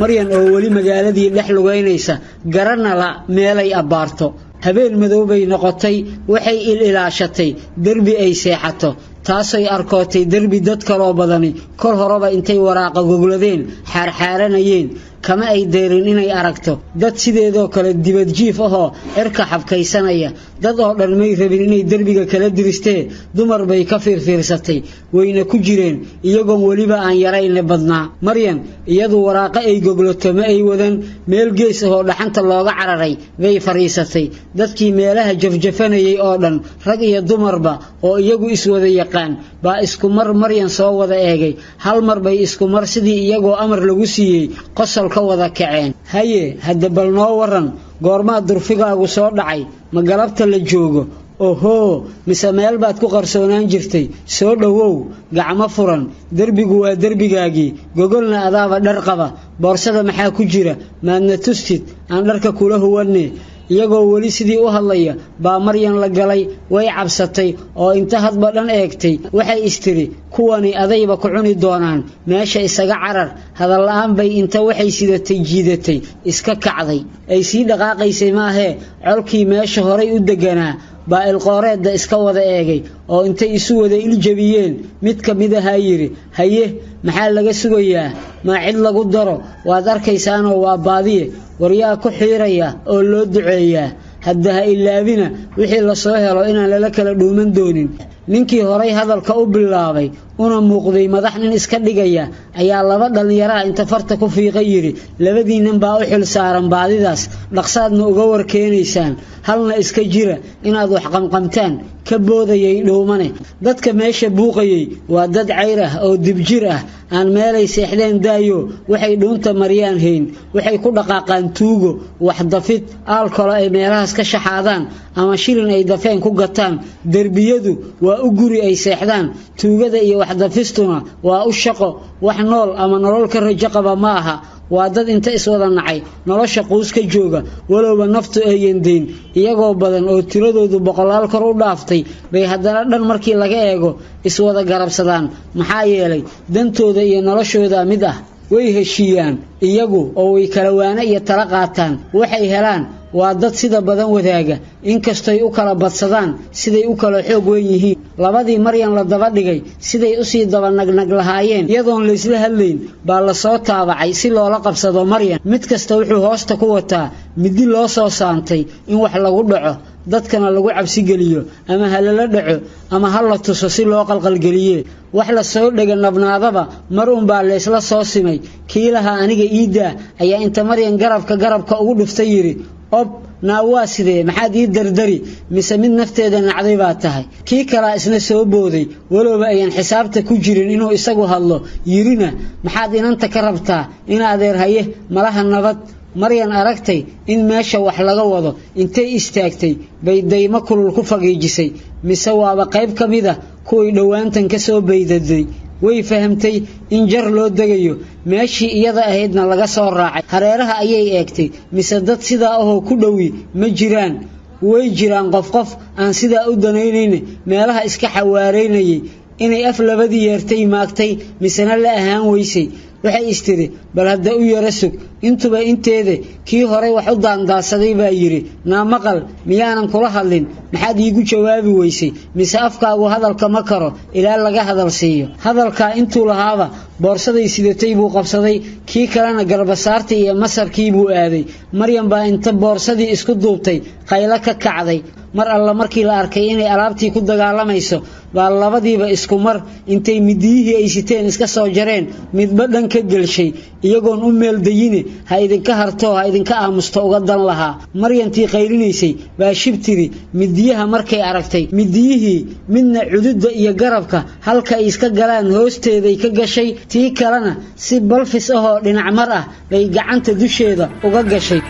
Maryan oo weli magaaladii dhex lugaynaysa, garana la meelay abbaarto, habeen madow bay noqotay. Waxay il-ilaashatay derbi ay seexato, taasay arkootay derbi dad kaloo badani kol horeba intay waraaqa gogladeen xaarxaaranayeen. Kama ay deerin inay aragto dad sideedoo kale dibadjiif ahoo cirka xabkaysanaya. Dad oo dhan may rabin inay derbiga kala diristee, dumar bay ka fiirfiirsatay, wayna ku jireen iyagoon weliba aan yarayne badnaa. Maryan iyadu waraaqo ay goglato ma ay wadan. Meel gees ahoo dhaxanta looga cararay bay fadhiisatay. Dadkii meelaha jafjafanayay oo dhan, rag iyo dumarba, oo iyagu iswada yaqaan baa isku mar Maryan soo wada eegay. Hal mar bay isku mar, sidii iyagoo amar lagu siiyey, qosol ka wada kaceen. "Haye, hadda bal noo waran, goormaa durfigaagu soo dhacay? Ma galabta la joogo? Ohoo, mise meel baad ku qarsoonaan jirtay? Soo dhowow, gacmo furan, derbigu waa derbigaagii, gogolna adaaba dhar qaba. Boorsada maxaa ku jira? Maadna tustid, aan dharka kula huwanne." Iyagoo weli sidii u hadlaya baa Maryan la galay. Way cabsatay oo inta hadba dhan eegtay waxay istiri, "Kuwani adayba ku cuni doonaan, meesha isaga carar." Hadalla-aan bay inta waxay sidatay jiidatay iska kacday. Ay sii dhaqaaqaysay maahee, colkii meesha horay u deganaa baa ilqooreedda iska wada eegay oo intay isu wada iljabiyeen mid ka mid ahaa yidhi, "Haye, maxaa laga sugayaa? Maa cid lagu daro? Waad arkaysaanoo waa baadiye. Waryaa ku xiiraya oo loo duceeyaa. Hadda ha ilaabina wixii lasoo helo inaan lala kala dhuuman doonin." Ninkii horay hadalka u bilaabay, una muuqday madax nin iska dhigaya, ayaa laba dhallinyaraha inta farta ku fiiqa yidhi, "Labadii nin baa u xil saaran baadidaas, dhaqsaadna uga warkeenaysaan. Halna iska jira inaad wax qamqamtaan, ka boodayay dhuumane. Dadka meesha buuqayay waa dad cayr ah oo dibjir ah, aan meelay seexdeen daayo waxay dhuunta mariyaan hayn. Waxay ku dhaqaaqaan tuugo, wax dafid, aalkolo ay meelahaas ka shaxaadaan ama shilin ay dafeen ku gataan. Derbiyadu waa u guri ay seexdaan, tuugada iyo waxdafistuna waa u shaqo. Wax nool ama nolol ka rajo qaba ma aha. Waa dad inta iswada nacay nolosha quus ka jooga, walowba naftu ayan dayn. Iyagoo badan oo tiradoodu boqolaal kor u dhaaftay bay haddana dhan markii laga eego iswada garabsadaan, maxaa yeelay dantooda iyo noloshooda mid ah. Way heshiiyaan iyagu oo way kala waano iyo tala qaataan. Waxay helaan waa dad sida badan wadaaga, inkastoy u kala badsadaan siday u kala xoog weyn yihiin." Labadii Maryan la daba dhigay siday usii daba nagnag lahaayeen, iyadoon laysla hadlayn baa lasoo taabacay si loola qabsado Maryan. Mid kasta wuxuu hoosta ku wataa midi loo soo saantay in wax lagu dhaco, dadkana lagu cabsigeliyo, ama ha lala dhaco ama ha la tuso si loo qalqalgeliye. Wax la soo dhega nabnaadaba mar unbaa laysla soo simay. Kii lahaa "Aniga iidaa" ayaa inta Maryan garabka garabka ugu dhuftay yidhi, "Ob, naa waa sidee? Maxaad ii dardari? Mise mid nafteeda nacday baa tahay?" Kii kalaa isna soo booday, walowba ayaan xisaabta ku jirin inuu isagu hadlo, yirina, "Maxaad inanta ka rabtaa, ina adeer? Haye, malaha nabad." Maryan aragtay in meesha wax laga wado, intay istaagtay bay daymo kulul ku fagiijisay. Mise waaba qayb ka mid ah kuwii dhowaantan ka soo baydaday. Way fahamtay in jar loo degayo, meeshii iyada ahaydna laga soo raacay. Hareeraha ayay eegtay, mise dad sidaa ahoo ku dhowi ma jiraan? Way jiraan qof qof aan sidaa u danaynayn meelaha iska xawaaraynayay. Inay af labadii yeertay maagtay, misena la ahaan weysay. Waxay istiri, "Bal hadda u yara sug." Intuba inteede kii horay wax u daandaadsaday baa yidhi, "Naa maqal, miyaanan kula hadlin? Maxaad iigu jawaabi weysay? Mise afkaagu hadalka ma karo ilaa laga hadal siiyo?" Hadalkaa intuu lahaaba boorsaday sidatay buu qabsaday, kii kalena garbasaartii iyo masarkii buu aaday. Maryan baa inta boorsadii isku duubtay qaylo ka kacday. Mar alla markii la arkay inay alaabtii ku dagaalamayso baa labadiiba isku mar intay midiyihii ay siteen iska soo jareen, midba dhan ka gelshay, iyagoon u meeldayine ha idinka harto, ha idinka aamusto uga dan lahaa. Maryantii qaylinaysay baa shibtiri midiyaha markay aragtay. Midiyihii midna cududda iyo garabka halka ay iska galaan hoosteeday ka gashay, tii kalena si balfis ahoo dhinac mar ah bay gacanta dusheeda uga gashay.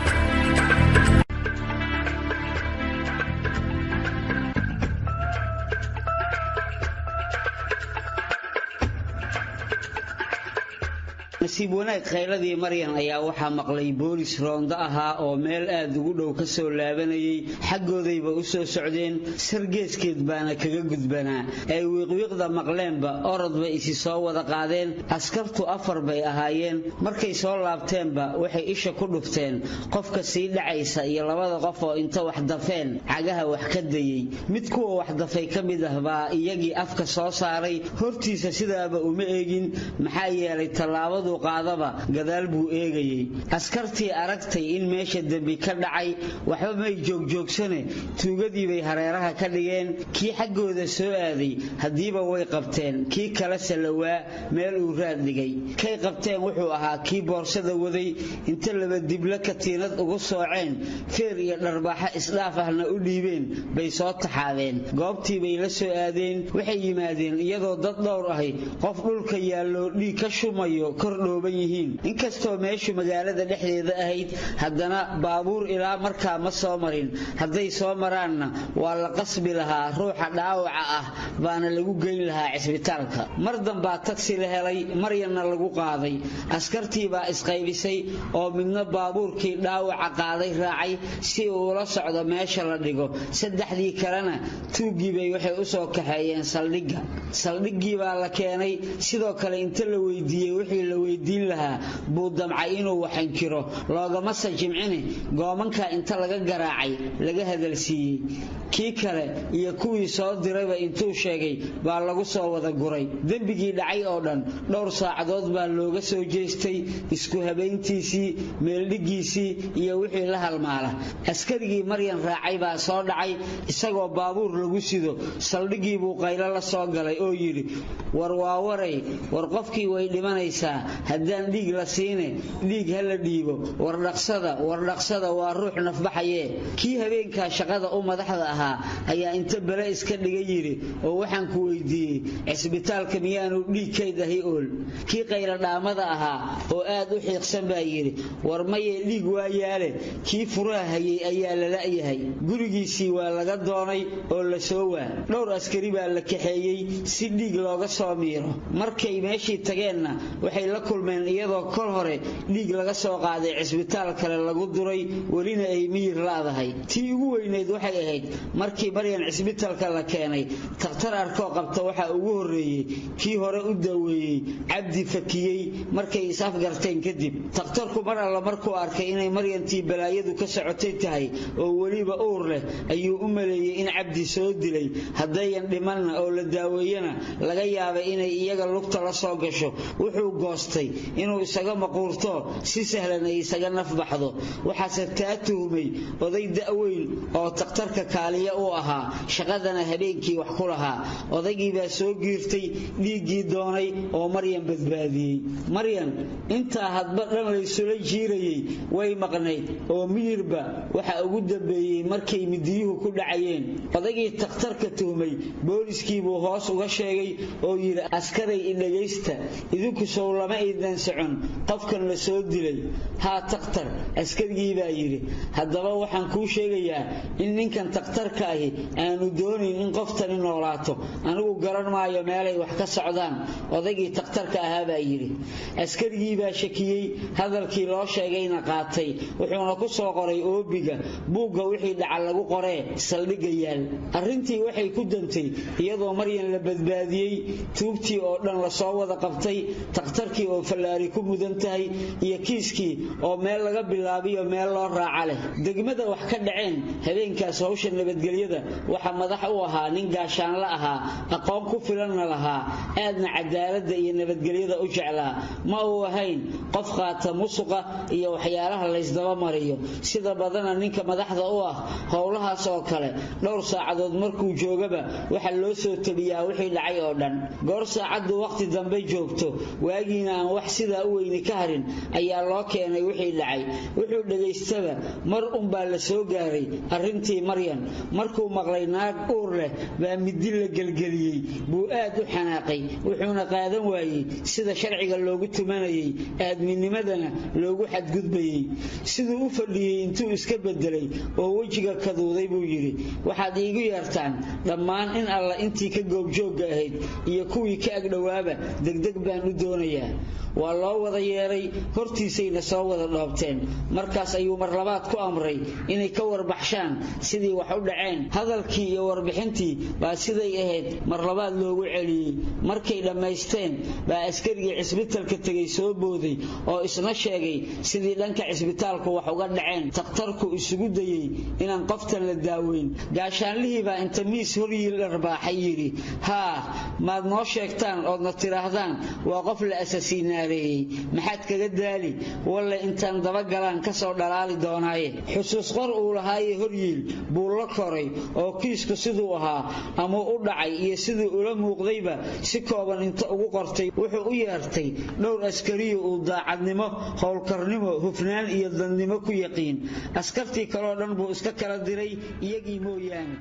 Nasiib wanaag, khayladii Maryan ayaa waxaa maqlay boolis roondo ahaa oo meel aad ugu dhow ka soo laabanayay. Xaggoodayba u soo socdeen, sargeeskeed baana kaga gudbanaa. Ay wiiqwiiqda maqleenba orod bay isi soo wada qaadeen. Askartu afar bay ahaayeen. Markay soo laabteenba waxay isha ku dhufteen qofka sii dhacaysa iyo labada qof oo inta wax dafeen cagaha wax ka dayey. Mid kuwa wax dafay ka mid ah baa iyagii afka soo saaray. Hortiisa sidaaba uma eegin, maxaa yeelay tallaabadu qaadaba gadaal buu eegayey. Askartii aragtay in meesha dembi ka dhacay, waxba may joogjoogsane tuugadii bay hareeraha ka dhigeen. Kii xaggooda soo aaday haddiiba way qabteen, kii kalese lawaa meel uu raad dhigay. Kay qabteen wuxuu ahaa kii boorsada waday. Inta laba diblo katiinad ugu sooceen, feer iyo dharbaaxo isdhaaf ahna u dhiibeen bay soo taxaabeen. Goobtii bay la soo aadeen. Waxay yimaadeen iyadoo dad dhowr ahi qof dhulka yaallo dhiig ka shumayo kor dhooban yihiin. Inkastoo meeshu magaalada dhexdeeda ahayd, haddana baabuur ilaa markaa ma soo marin. Hadday soo maraanna waa la qasbi lahaa, ruuxa dhaawaca ah baana lagu geyn lahaa cisbitaalka. Mar dambaa tagsi la helay, Maryanna lagu qaaday. Askartii baa isqaybisay oo midna baabuurkii dhaawaca qaaday raacay si uu ula socdo meesha la dhigo, saddexdii kalena tuuggii bay waxay u soo kaxeeyeen saldhigga. Saldhiggii baa la keenay. Sidoo kale inta la weydiiyey wixii la weydiin lahaa buu damcay inuu waxankiro, loogamase jimcine goomanka inta laga garaacay laga hadalsiiyey. Kii kale iyo kuwii soo dirayba intuu sheegay baa lagu soo wada guray. Dembigii dhacay oo dhan dhowr saacadood baa looga soo jeestay, isku habayntiisii, meeldhiggiisii iyo wixii la halmaala. Askarigii Maryan raacay baa soo dhacay isagoo baabuur lagu sido. Saldhiggii buu qaylo la soo galay oo yidhi, "War waa waray, war qofkii way dhimanaysaa haddaan dhiig la siine, dhiig ha la dhiibo, war dhaqsada, war dhaqsada, waa ruux nafbaxayee." Kii habeenkaa shaqada u madaxda ahaa ayaa inta bele iska dhiga yidhi, "Oo waxaan ku weydiiyey, cisbitaalka miyaanu dhiig kayd ahi ool?" Kii qayladhaamada ahaa oo aad u xiiqsan baa yidhi, "War maye, dhiig waa yaale, kii furaha hayay ayaa la la'yahay, gurigiisii waa laga doonay oo la soo waa." Dhowr askari baa la kaxeeyey si dhiig looga soo miiro. Markay meeshii tageenna waxay la kulmeen iyadoo kol hore dhiig laga soo qaaday cisbitaal kale lagu duray, welina ay miyir laadahay. Tii ugu weyneyd waxay ahayd markii Maryan cisbitaalka la keenay, takhtar arkoo qabta waxaa ugu horreeyey kii hore u daweeyey, Cabdi Fakiyey, markay is afgarteen kadib. Takhtarku mar alla markuu arkay inay Maryantii balaayadu ka socotay tahay oo weliba uur leh ayuu u maleeyey in Cabdi soo dilay, haddayan dhimanna oo la daaweeyana laga yaabay inay iyaga lugta la soo gasho. Wuxuu goostay inuu isaga maquurto si sahlan ay isaga nafbaxdo. Waxaase taa tuhmay oday da'weyn oo takhtarka kaaliya u ahaa, shaqadana habeenkii wax ku lahaa. Odaygii baa soo giirtay, dhiiggii doonay oo Maryan badbaadiyey. Maryan intaa hadba dhan laysula jiirayey way maqnayd oo miyirba waxa ugu dambeeyey markay midiyuhu ku dhacayeen. Odaygii takhtarka tuhmay booliskiibuu hoos uga sheegay oo yidhi, "Askaray, idhagaysta, idinku sow lama aydan socon qofkan la soo dilay?" "Haa takhtar," askarigii baa yidhi. "Haddaba waxaan kuu sheegayaa in ninkan takhtarka ahi aanu doonayn in qoftani noolaato. Anigu garan maayo meelay wax ka socdaan," odaygii takhtarka ahaa baa yidhi. Askarigii baa shakiyey, hadalkii loo sheegayna qaatay, wuxuuna ku soo qoray oobiga buugga wixii dhaca lagu qoree saldhigga yaal. Arrintii waxay ku dantay iyadoo Maryan la badbaadiyey, tuugtii oo dhan lasoo wada qabtay, takhtarkii oo fallaari ku mudan tahay iyo kiiskii oo meel laga bilaabiyo meel loo raaca leh. Degmada wax ka dhaceen habeenkaas hawsha nabadgelyada waxaa madax u ahaa nin gaashaanla ahaa, aqoon ku filanna lahaa, aadna cadaaladda iyo nabadgelyada u jeclaa. Ma uu ahayn qof qaata musuqa iyo waxyaalaha laysdaba mariyo. Sida badana ninka madaxda u ah howlahaas oo kale, dhowr saacadood markuu joogaba waxaa loo soo tabiyaa wixii dhacay oo dhan. Goor saacaddu waqti dambe joogto, waagiina aan wax sidaa u weyni ka harin, ayaa loo keenay wixii dhacay. Wuxuu dhegaystaba mar unbaa la soo gaaray arrintii Maryan. Markuu maqlay naag uur leh baa midi la gelgeliyey buu aad u xanaaqay, wuxuuna qaadan waayey sida sharciga loogu tumanayey, aadminimadana loogu xadgudbayey. Siduu u fadhiyey intuu iska bedelay oo wejiga kaduuday buu yidhi: "Waxaad iigu yeertaan dhammaan in alla intii ka goobjoogga ahayd iyo kuwii ka agdhowaaba, degdeg baan u doonayaa." Waa loo wada yeeray, hortiisayna soo wada dhoobteen. Markaas ayuu mar labaad ku amray inay ka warbaxshaan sidii wax u dhaceen. Hadalkii iyo warbixintii baa siday ahayd mar labaad loogu celiyey. Markay dhammaysteen baa askarigii cisbitalka tegey soo booday oo isna sheegay sidii dhanka cisbitaalku wax uga dhaceen, takhtarku isugu dayey inaan qoftan la daaweyn. Gaashaanlihii baa inta miis horyiil dharbaaxay yidhi: "Haa, maad noo sheegtaan oodna tidhaahdaan waa qof la asasiinaareeyey? Maxaad kaga daali? Walle intaan dabagalaan ka soo dhalaali doonaaye." Xusuus qor uu lahaaye horyiil buu la koray oo kiisku siduu ahaa ama u dhacay iyo siduu ula muuqdayba si kooban inta ugu qortay, wuxuu u yeertay dhowr askariyo uu daacadnimo, howlkarnimo, hufnaan iyo dadnimo ku yaqiin. Askartii kaloo dhan buu iska kala diray iyagii mooyaane.